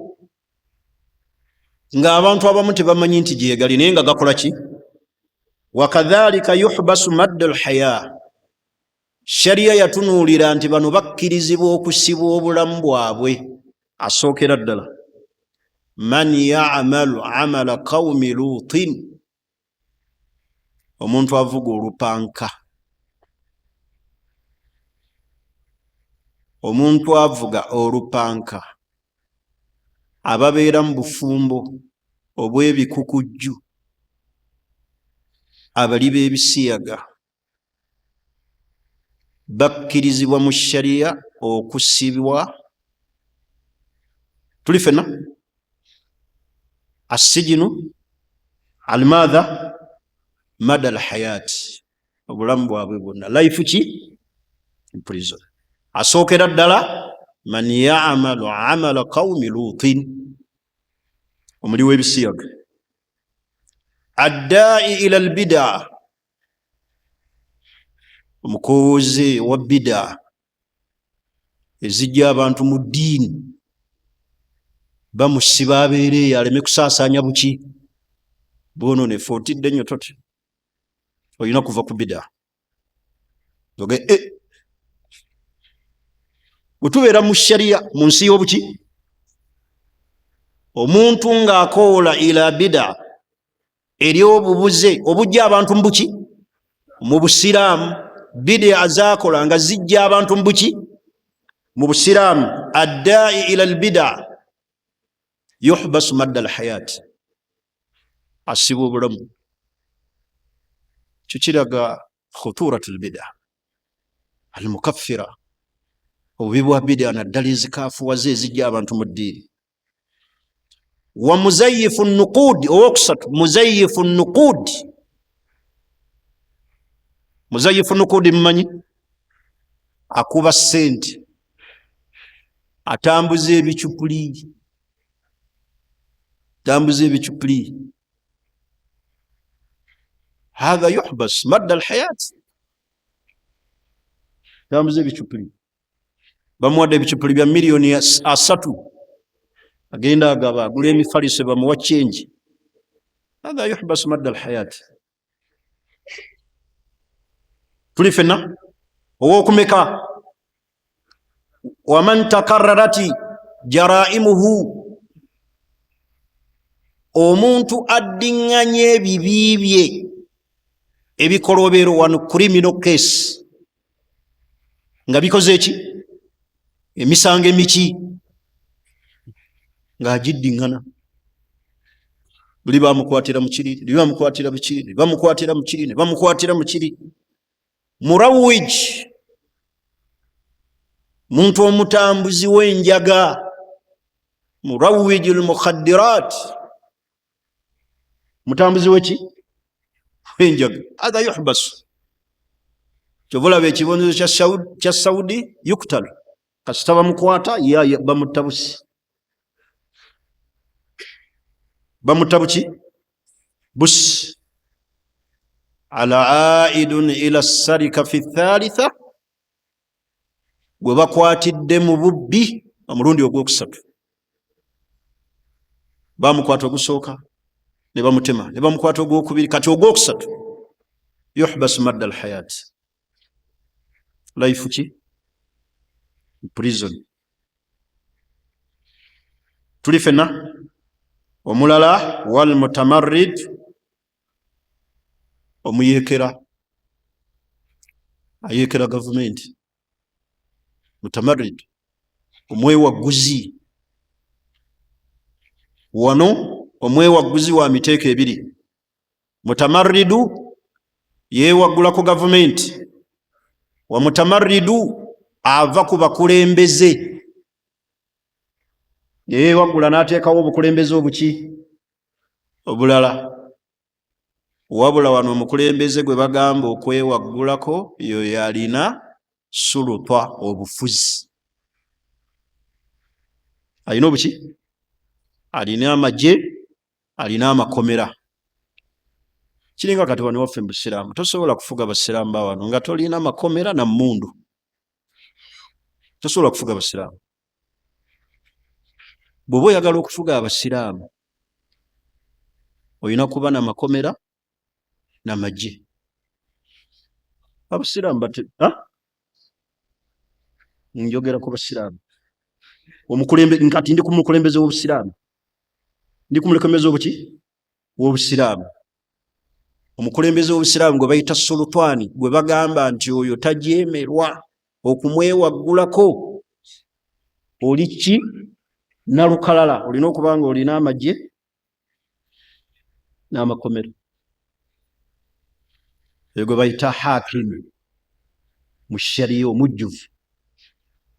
ng'abantu abamu tebamanyi nti gyegali, naye nga gakola ki. Wakadhalika yuhbasu madda lhaya, shariya yatunuulira nti bano bakkirizibwa okusibwa obulamu bwabwe. Asookera ddala, man yamalu amala qaumi lutin, omuntu avuga olupanka. Omuntu avuga olupanka, ababeera mu bufumbo obw'ebikukujju, abali b'ebisiyaga bakkirizibwa mu sharia okusibwa. Tuli fenna assijinu almaatha mada alhayaati, obulamu bwabwe bwonna, life ki prison. Asookera ddala man yamalu amala qaumi Lutin, omuli w'ebisiyaga, addai ila albida, omukooze wa bida ezijja abantu mu ddiini, bamusiba abeere eyo aleme kusaasaanya buki bwononefu. Otidde nnyo, totya, olina kuva ku bida. Eh. Bwe tubeera mu sharia mu nsi y'obuki, omuntu ng'akoola ila bida eri obubuze obujja abantu mu buki, mu busiraamu, bida zakola nga zijja abantu mu buki, mu busiraamu, addai ila albida yuhbasu madda alhayati, asibwa obulamu. Kyo kiraga khuturat lbida almukaffira, obubi bwa bida naddala ezikafuwaza ezijja abantu mu ddiini. Wa muzayifu nuqudi, owokusatu muzayifu nuqudi. Muzayifu nuqudi mumanyi, akuba sente, atambuza ebicupuli, tambuza ebicupuli, hatha yuhbas madda alhayat. Tambuza ebicupuli, bamuwadde ebicupuli bya miliyoni 30, agenda agaba, agula emifaliso, bamuwa change. Hatha yuhbas madda alhayat. Tuli fenna? Owokumeka, waman takararati jaraimuhu, omuntu addiŋŋanya ebibi bye, ebikolobero, wano criminal case, nga bikoze eki, emisango emiki ng'agiddiŋŋana, buli bamukwatira mukiri, li bamukwatira mukiri, ne bamukwatira mukiri, ne bamukwatira mukiri. Murawij, muntu omutambuzi w'enjaga, murawiji lmukhaddirat, mutambuzi weki, w'enjaga, hatha yuhbasu. Kyova olaba ekibonerezo kya Saudi yuktal, kasita bamukwata bamutta busi, bamutta buki, busi. Alaidun ila sarika fi thalitha, gwe bakwatidde mu bubbi omulundi ogwokusatu. Bamukwata ogusooka ne bamutema, ne bamukwata ogwokubiri, kati ogwokusatu yuhbasu madda alhayat, life ki, prison. Tuli fenna? Omulala walmutamarrid, omuyekera, ayekera gavumenti, mutamarrid, omwewagguzi. Wano omwewagguzi wa miteeko ebiri. Mutamarridu yeewaggula ku gavumenti, wa mutamarridu ava ku bakulembeze, yeewaggula n'ateekawo obukulembeze obuki, obulala. Wabula wano omukulembeze gwe bagamba okwewaggulako yoyo alina sulutwa, obufuzi, alina obuki, alina amagye, alina amakomera. Kiringa kati wano waffe mu busiraamu, tosobola kufuga basiraamu ba wano nga tolina makomera na mmundu. Tosobola kufuga basiraamu. Bw'oba oyagala okufuga abasiraamu olina kuba na makomera namagye. Abasiraamu bate, njogera ku basiraamu, omukulembe, nkati ndi ku mukulembeze w'obusiraamu, ndi ku mukulembeze obuki, w'obusiraamu. Omukulembeze w'obusiraamu gwe bayita sulutaani, gwe bagamba nti oyo tajemerwa okumwewaggulako. Oli ki nalukalala, olina okuba nga olina amagye n'amakomero. Eyo gwe bayita hakimu mu shariya omujjuvu.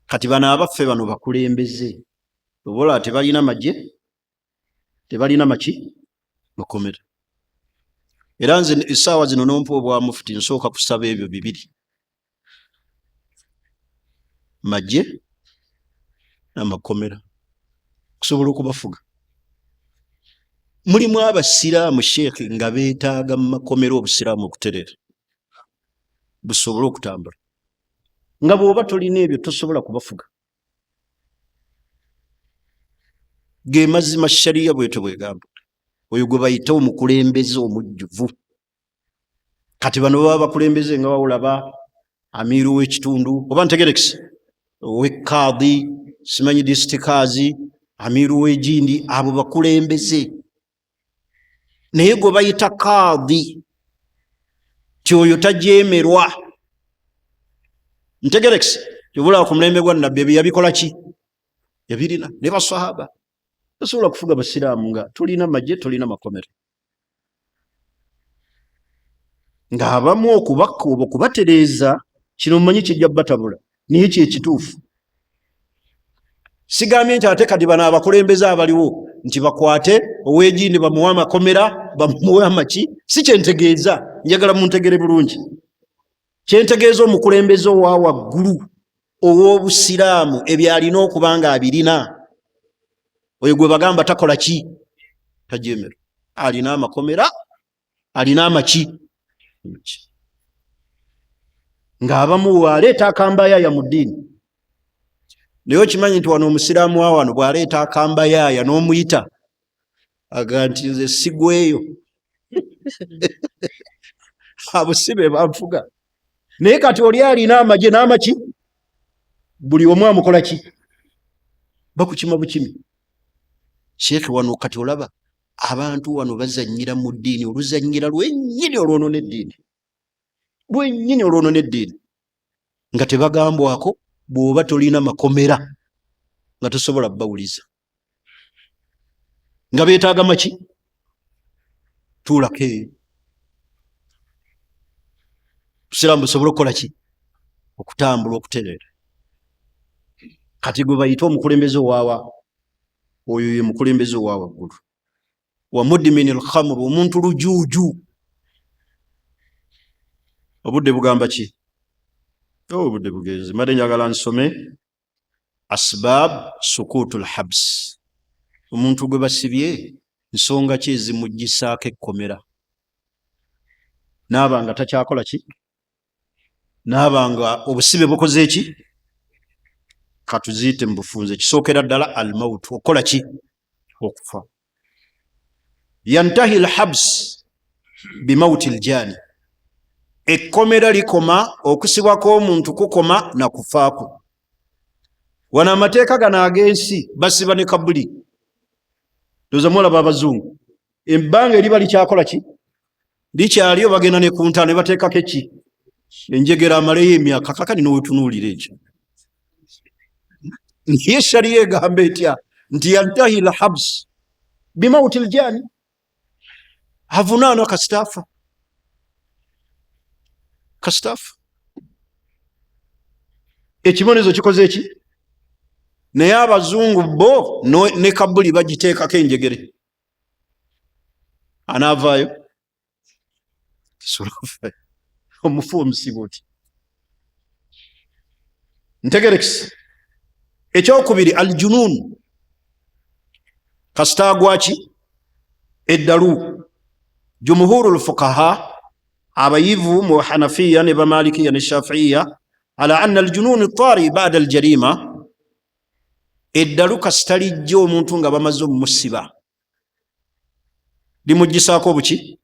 Kati bano abaffe bano bakulembeze obola tebalina magye, tebalina maki makomera. Era nze essaawa zino nompa obwa mufuti, nsooka kusaba ebyo bibiri, magye namakomera, okusobola okubafuga. Mulimu abasiraamu sheekhe nga beetaaga mu makomera obusiraamu okutereera busobole okutambula, nga bw'oba tolina ebyo tosobola kubafuga. Ge mazima, shariya bwetyo bwegamba. Oyo gwe bayita omukulembeze omujjuvu. Kati bano baba bakulembeze nga wawulaba amiiru w'ekitundu, oba ntegerekisi owekaadi, simanyi disitikazi, amiiru w'egindi, abo bakulembeze. Naye gwe bayita kaadi ti oyo tajemerwa, ntegerekisi kyobulaba ku mulembe gwa Nabbi ebyo yabikola ki? Yabirina ne basahaba. Tosobola kufuga basiraamu nga tolina magye, tolina makomero, ng'abamu okubakuba okubatereeza. Kino mumanyi kijja batabula, naye kyekituufu. Sigambye nti ate kati bano abakulembeze abaliwo nti bakwate owegindi bamuwe amakomera, bamuwe amaki, si kyentegeeza. Njagala muntegere bulungi kyentegeeza. Omukulembeze owa waggulu ow'obusiraamu ebyo alina okuba nga abirina. Oyo gwe bagamba takola ki? Tajemera. Alina amakomera, alina amaki, ng'abamu aleeta akambayaaya mu ddiini. Naye okimanyi nti wano omusiraamu wa wano bw'aleeta akambayaaya n'omuyita aga nti nze sigweyo, abo si be banfuga. Naye kati oli alina amagye n'amaki, buli omu amukola ki? Bakukima bukimi. Sheekhe, wano kati olaba abantu wano bazannyira mu ddiini oluzannyira lwennyini olwonona eddiini, lwennyini olwonona eddiini, nga tebagambwako. Bw'oba tolina makomera nga tosobola bawuliza, nga beetaaga maki? Tuulako eyo, busiraamu busobole okukola ki? Okutambula, okutereera. Kati gwe bayita omukulembeze owaawa, oyo ye mukulembeze owa waggulu. Wa mudmini lkhamru, omuntu lujuuju. Obudde bugamba ki? Obudde bugenze. Mbadde njagala nsome asbab sukutu lhabs, omuntu gwe basibye nsonga ki ezimugisaako ekkomera naaba nga takyakola ki, naaba nga obusibe bukoze ki. Katuziyite mu bufunze. Kisookera ddala almautu, okukola ki? Okufa. Yantahi lhabs bimauti ljani, ekkomera likoma, okusibwa kw'omuntu kukoma na kufaako. Wano amateeka gano ag'ensi basiba ne kabuli ndoza mulaba abazungu, ebbanga eriba likyakola ki? Likyaliyo, bagenda ne ku ntaano ne bateekako eki? Enjegera, amaleyo emyaka. Kakani nowetunuulira ekyo, naye shariya egamba etya? Nti yantahi lhabs bimauti ljani, avunaanwa kasitaafa, kasitaafa ekibonezo kikoze eki. Naye abazungu bo ne kabuli bagiteekako enjegere, anaavaayo omufu omusiba oti ntegerekisi. Ekyokubiri aljunun, kasita agwaki eddalu. Jumhuru lfuqaha, abayivu mu Hanafiya ne Bamalikiya ne Shafiiya, ala anna aljunun tari bada aljarima, eddalu kasita lijja omuntu nga bamaze omumusiba, limugisaako obuki?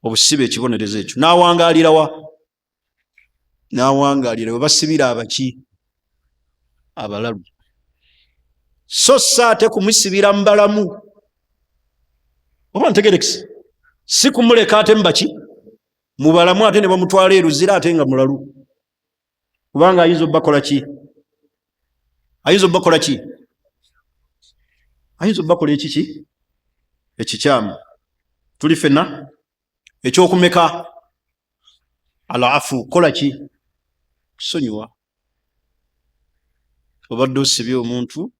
Obusibe, ekibonerezo ekyo. Nawangaalirawa? Nawangaalira we basibira abaki? Abalalu. So si ate kumusibira mubalamu, oba ntegerekisi, si kumuleka ate mubaki? Mubalamu, ate ne bamutwala eruzira ate nga mulalu, kubanga ayinza obakola ki? Ayinza obakola ki? Ayinza obakola ekiki ekikyamu. Tuli fenna. Ekyokumeka? Alafu kola ki? Kusonyiwa. Obadde osibye omuntu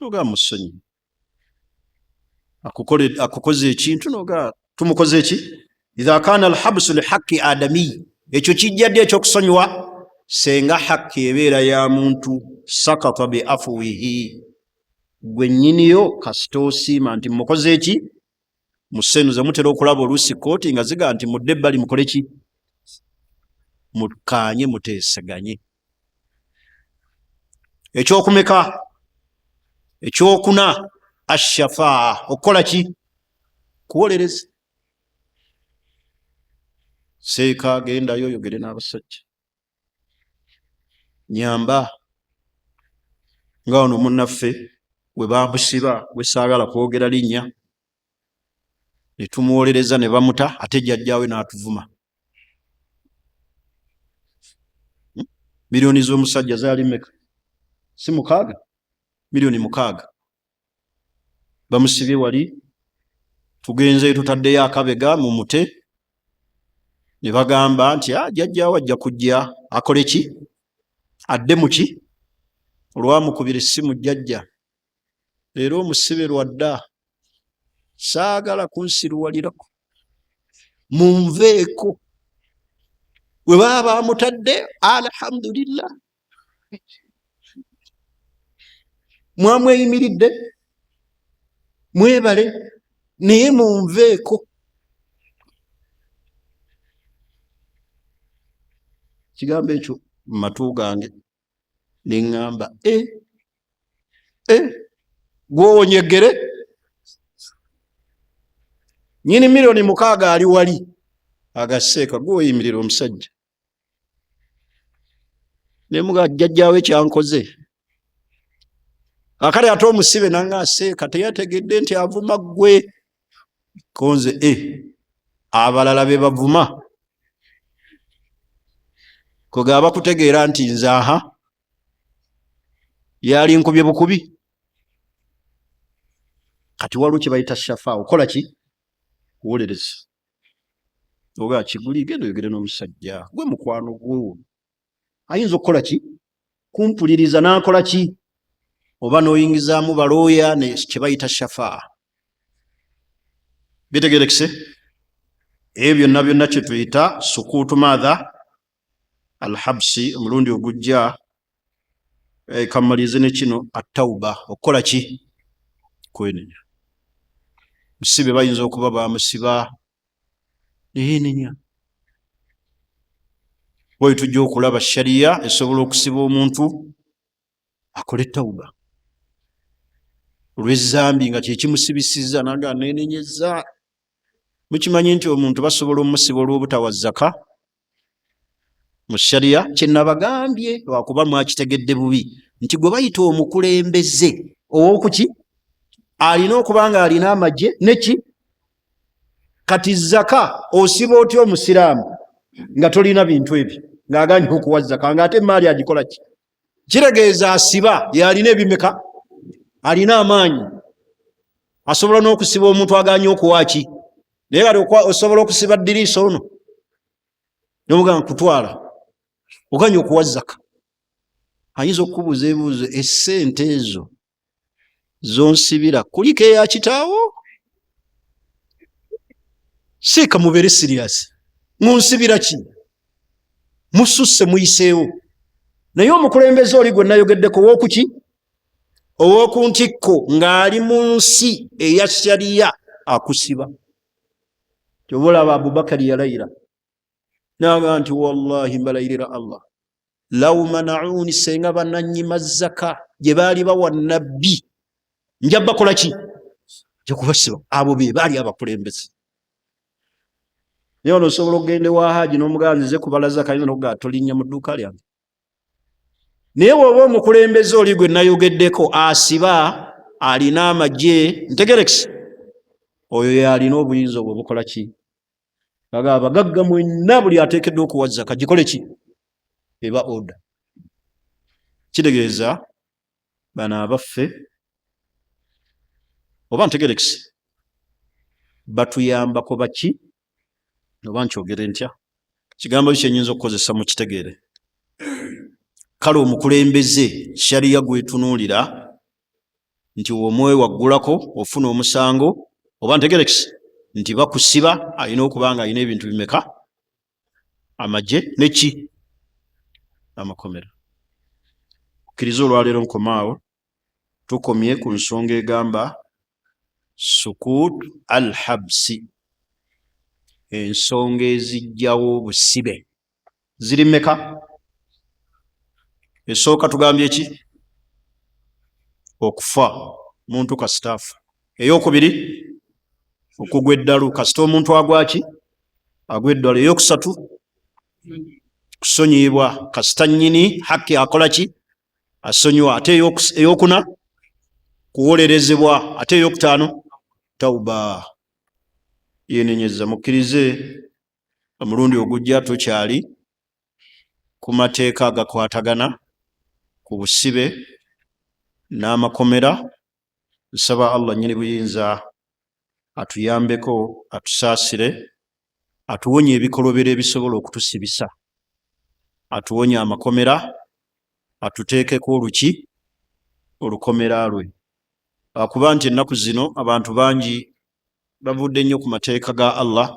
nogaa musonyiwa, akukoze ekintu nogaa tumukoze eki. Idha kana alhabsu lihaqi adamiyi, ekyo kijja ddi ekyokusonyiwa? Senga haki ebeera ya muntu, sakata bi afuwihi, gwe nnyiniyo kasita osiima nti mukoze eki musenuze. Mutera okulaba oluusi kooti nga ziga nti mudde ebbali mukole ki, mukkaanye, muteeseganye. Ekyokumeka? Ekyokuna, ashafaa, okukola ki? Kuwolereza. Seeka, gendayo oyogere n'abasajja, nyamba nga wano munnaffe we bamusiba, gwe saagala kwogera linnya, ne tumuwolereza ne bamuta, ate jjajjaawe n'atuvuma. Miliyoni z'omusajja zaali meka? Si 6? Miliyoni 6. Bamusibye wali, tugenzeyo tutaddeyo akabega mu mute, ne bagamba nti ah, jjajjaawe ajja kujja akole ki, adde muki. Olwamukubira essimu, jjajja, leero omusibe lwadda, saagala kunsiruwalirako, munveeko. We baba bamutadde, alhamdulillah, mwamweyimiridde, mwebale, naye munveeko. Kigambo ekyo mu matu gange neŋŋamba, e e gwowonyegere nyini miliyoni 6 ali wali agaseeka, gwoyimirira omusajja nemuga jjajjaawe kyankoze akale. Ate omusibe nanga aseeka, teyategedde nti avuma ggwe konze e abalala be bavuma kwegaba bakutegeera nti nze aha yali nkubye bukubi. Kati waliwo kye bayita shafa, okola ki? Kuwolereza. Oga kiguli, genda oyogere n'omusajja, gwe mukwano gwo, ayinza okukola ki? Kumpuliriza n'akola ki, oba n'oyingizaamu balooya, ne kye bayita shafa. Bitegerekese ebyo byonna byonna kye tuyita sukuutu maatha alhabsi. Omulundi ogujja kamalirize ne kino, atauba, okukola ki? Kwenenya. Musibe bayinza okuba bamusiba neyenenya. Oyo tujja okulaba shariya esobola okusiba omuntu akole tauba olw'ezambi nga kyekimusibisiza, naga nenenyeza. Mukimanyi nti omuntu basobola omusiba olw'obutawa zaka mu shariya? Kyenabagambye lwakuba mwakitegedde bubi nti gwe bayita omukulembeze owokuki alina okuba nga alina amagye neki. Kati zaka osiba otya omusiraamu nga tolina bintu ebyo, ng'aganye okuwa zaka, ng'ate emaali agikola ki? Kitegeeza asiba yalina ebimeka, alina amaanyi, asobola n'okusiba omuntu aganye okuwa ki. Naye kati osobola okusiba diriisa ono nomugaa nkutwala oganye okuwa zaka, ayinza okukubuuza ebibuuzo, esente ezo zonsibira kuliko eya kitaawo? Siika mubeere serious, munsibira ki? Mususse, muyiseewo. Naye omukulembeze oli gwe nayogeddeko wokuki, ow'oku ntikko, ng'ali mu nsi eya shariya, akusiba. Kyoba olaba Abubakari yalayira naga nti wallahi mbalayirira Allah, law manauni, senga bananyima zaka gye baali bawa nabbi, nja bakola ki? Nja kubasiba. Abo be baali abakulembeze. Naye ono osobola okugenda ewa haji n'omuganzize kubala zaka, ayinza nokugaa tolinnya mu dduuka lyange. Naye woba omukulembeze oli gwe nayogeddeko asiba, alina amagye, ntegerekisi, oyo yalina obuyinza obwo bukola ki? Aga abagagga mwenna, buli ateekeddwa okuwa zaka gikole ki? Eba order. Kitegeeza bano abaffe oba ntegerekise batuyambako baki, oba nkyogere ntya, kigambo ki kyenyinza okukozesa mu kitegeere? Kale omukulembeze shariya gwetunuulira nti omwewaggulako ofuna omusango, oba ntegerekise nti bakusiba, alina okuba nga alina ebintu bimeka? Amagye neki amakomera. Okkiriza olwaleero nkomaawo, tukomye ku nsonga egamba sukut al habsi, ensonga ezijjawo obusibe ziri mmeka? Esooka tugambye ki? Okufa, muntu kasita afa. Eyokubiri okugwa eddalu, kasita omuntu agwaki? Agwa eddalu. Eyokusatu kusonyiyibwa, kasita nnyini haki akola ki? Asonyiwa. Ate eyokuna kuwolerezebwa. Ate eyokutaano tauba, yenenyeza. Mukkirize omulundi ogujja tukyali ku mateeka agakwatagana ku busibe n'amakomera. Nsaba Allah nnyini buyinza atuyambeko, atusaasire, atuwonye ebikolobero ebisobola okutusibisa, atuwonye amakomera, atuteekeko oluki olukomera lwe, akuba nti ennaku zino abantu bangi bavudde nnyo ku mateeka ga Allah,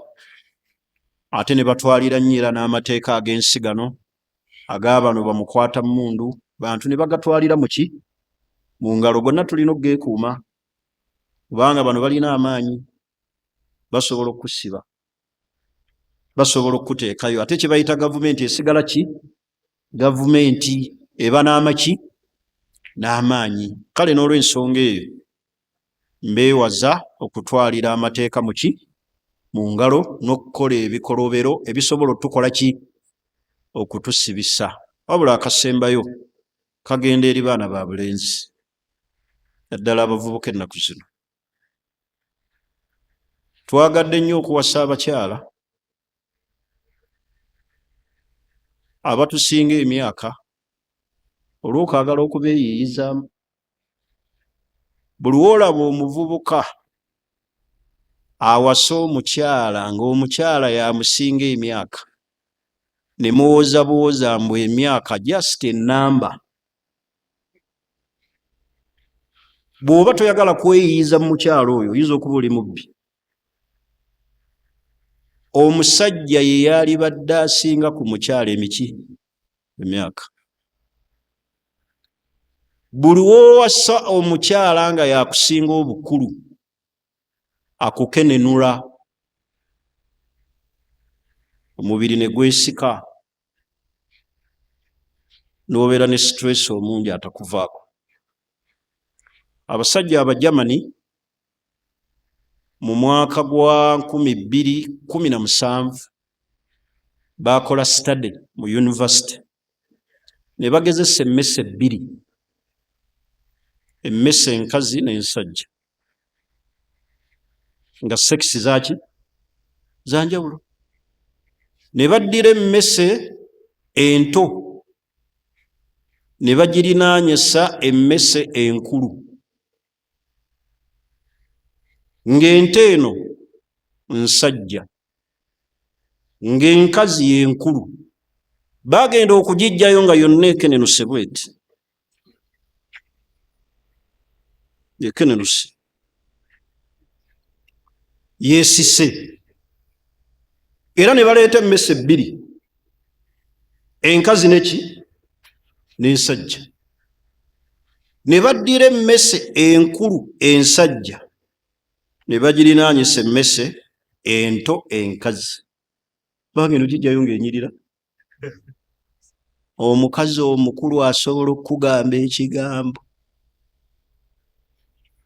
ate ne batwalira nnyo era n'amateeka ag'ensi gano ag'abano bamukwata mmundu, bantu ne bagatwalira muki mu ngalo. Gonna tulina okugeekuuma kubanga bano balina amaanyi, basobola okukusiba, basobola okukuteekayo. Ate kye bayita gavumenti esigala ki? Gavumenti eba n'amaki n'amaanyi. Kale n'olw'ensonga eyo mbeewaza okutwalira amateeka muki mu ngalo n'okukola ebikolobero ebisobola otukola ki? Okutusibisa. Wabula akasembayo kagenda eri baana ba bulenzi, naddala abavubuka. Ennaku zino twagadde nnyo okuwasa abakyala abatusinga emyaka olw'okwagala okubeeyiiyizaamu. Buli woolaba omuvubuka awasa omukyala ng'omukyala yamusinga emyaka, ne muwoza buwoza mbu emyaka just enamba, bw'oba toyagala kweyiiza mu mukyala oyo, oyinza okuba oli mubbi. Omusajja ye yalibadde asinga ku mukyala emiki emyaka. Buli wowasa omukyala nga yakusinga obukulu, akukenenula omubiri ne gwesika, n'obeera ne stress omungi atakuvaako. Abasajja Abajamani mu mwaka gwa 2017 bakola study mu university ne bagezesa emmese bbiri, emmese enkazi n'ensajja, nga sekisi zaki zanjawulo, ne baddira emmese ento ne bagirinaanyisa emmese enkulu, ng'ente eno nsajja ng'enkazi y'enkulu. Bagenda okugijjayo nga yonna ekenenuse bweti, ekenenuse, yeesise. Era ne baleeta emmese bbiri, enkazi neki n'ensajja, ne baddira emmese enkulu ensajja ne bagirinaanyisa emmese ento enkazi. Bagenda ogijjayo ng'enyirira. Omukazi omukulu asobola okukugamba ekigambo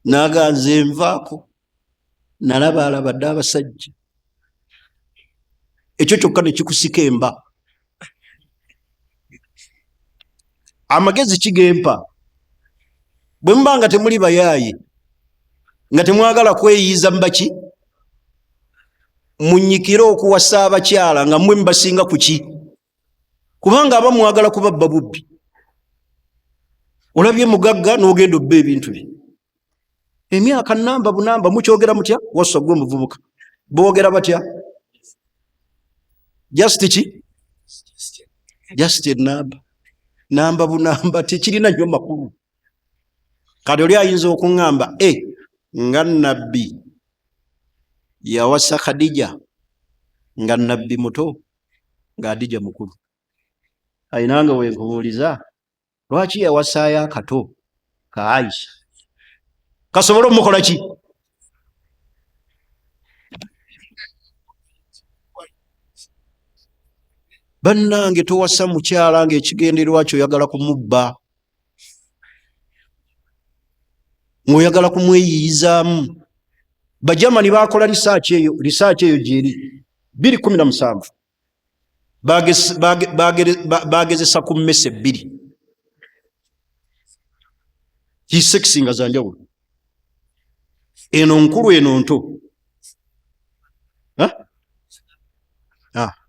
naganza envaako, nalaba alabadde abasajja, ekyo kyokka nekikusika emba. Amagezi kigempa, bwe muba nga temuli bayaaye, nga temwagala kweyiiza mubaki, munyikire okuwasa abakyala nga mmwe mubasinga kuki, kubanga aba mwagala kubabba bubbi. Olabye mugagga n'ogenda obba ebintu bye. Emyaka namba bunamba. Mukyogera mutya? Wassa gwe muvubuka, boogera batya? Just ki? Just enamba, namba bunamba, tekirina nnyo makulu. Kati oli ayinza okuŋŋamba, e nga Nabbi yawasa Khadija nga Nabbi muto, nga Adija mukulu. Ayinanga wenkubuuliza, lwaki yawasaayo akato ka Aisha kasobole omukola ki? Bannange, towasa mukyala ng'ekigendererwa kyo oyagala kumubba, ng'oyagala kumweyiyizaamu. Bajamani bakola risaaki eyo, risaaki eyo gyeri 217. Bagezesa ku mmese bbiri kisekisi nga zanjawulo, eno nkulu, eno nto.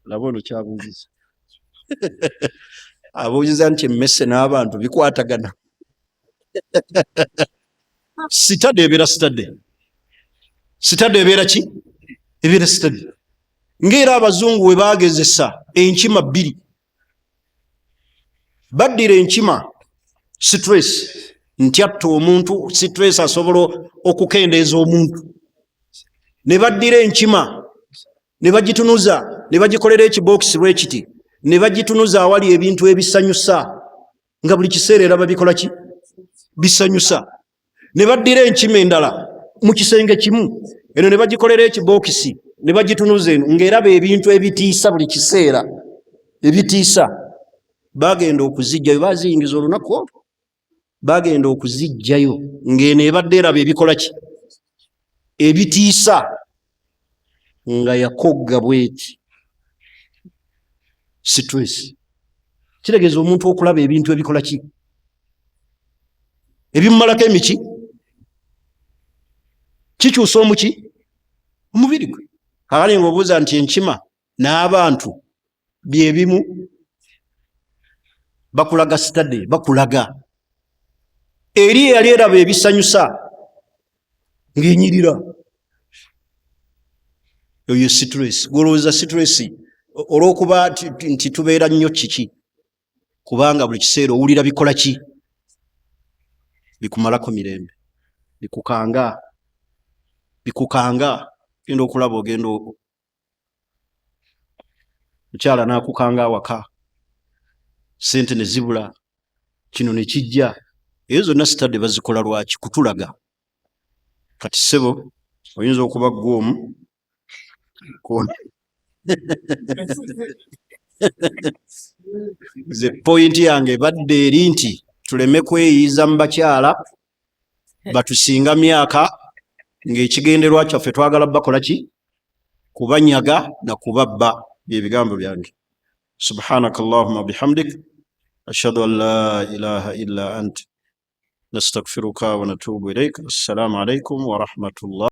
Laba ono kyabuuziza, abuuziza nti emmese n'abantu bikwatagana. Sitade ebeera sitade, sitade ebeera ki? Ebeera sitade. Ng'era abazungu we baagezesa enkima bbiri, baddira enkima stress nti atta omuntu, stress asobola okukendeeza omuntu, ne baddira enkima ne bagitunuza, ne bagikolera ekibookisi bwe kiti, ne bagitunuza awali ebintu ebisanyusa, nga buli kiseera era babikola ki? Bisanyusa. Ne baddira enkima endala mu kisenge kimu eno, ne bagikolera ekibookisi, ne bagitunuza eno ng'eraba ebintu ebitiisa buli kiseera ebitiisa. Bagenda okuzijjayo, baziyingiza olunaku olwo, bagenda okuzijjayo ng'eno ebadde eraba ebikola ki? Ebitiisa, nga yakogga bweti. Stress kitegeeza omuntu okulaba ebintu ebikola ki? Ebimumalako emiki, kikyusa omuki? Omubiri gwe. Kakali nga obuuza nti enkima n'abantu byebimu, bakulaga sitade, bakulaga eri eyali eraba ebisanyusa ng'enyirira. Oyo stress gwolowooza, stress olw'okuba nti tubeera nnyo kiki, kubanga buli kiseera owulira bikola ki? Bikumalako mirembe, bikukanga, bikukanga. Genda okulaba, ogenda mukyala n'akukanga awaka, sente ne zibula, kino ne kijja. Eyo zonna sitadde bazikola lwaki? Kutulaga. Kati ssebo, oyinza okuba ggwe omu. Nze poyinti yange ebadde eri nti tuleme kweyiiza mu bakyala batusinga myaka ng'ekigenderwa kyaffe twagala bakola ki? Kubanyaga na kubabba. Byebigambo byange. Subhanaka allahuma bihamdik, ashhadu an la ilaha illa ant, nastagfiruka wa natubu ilaik. Assalamu alaikum warahmatullah.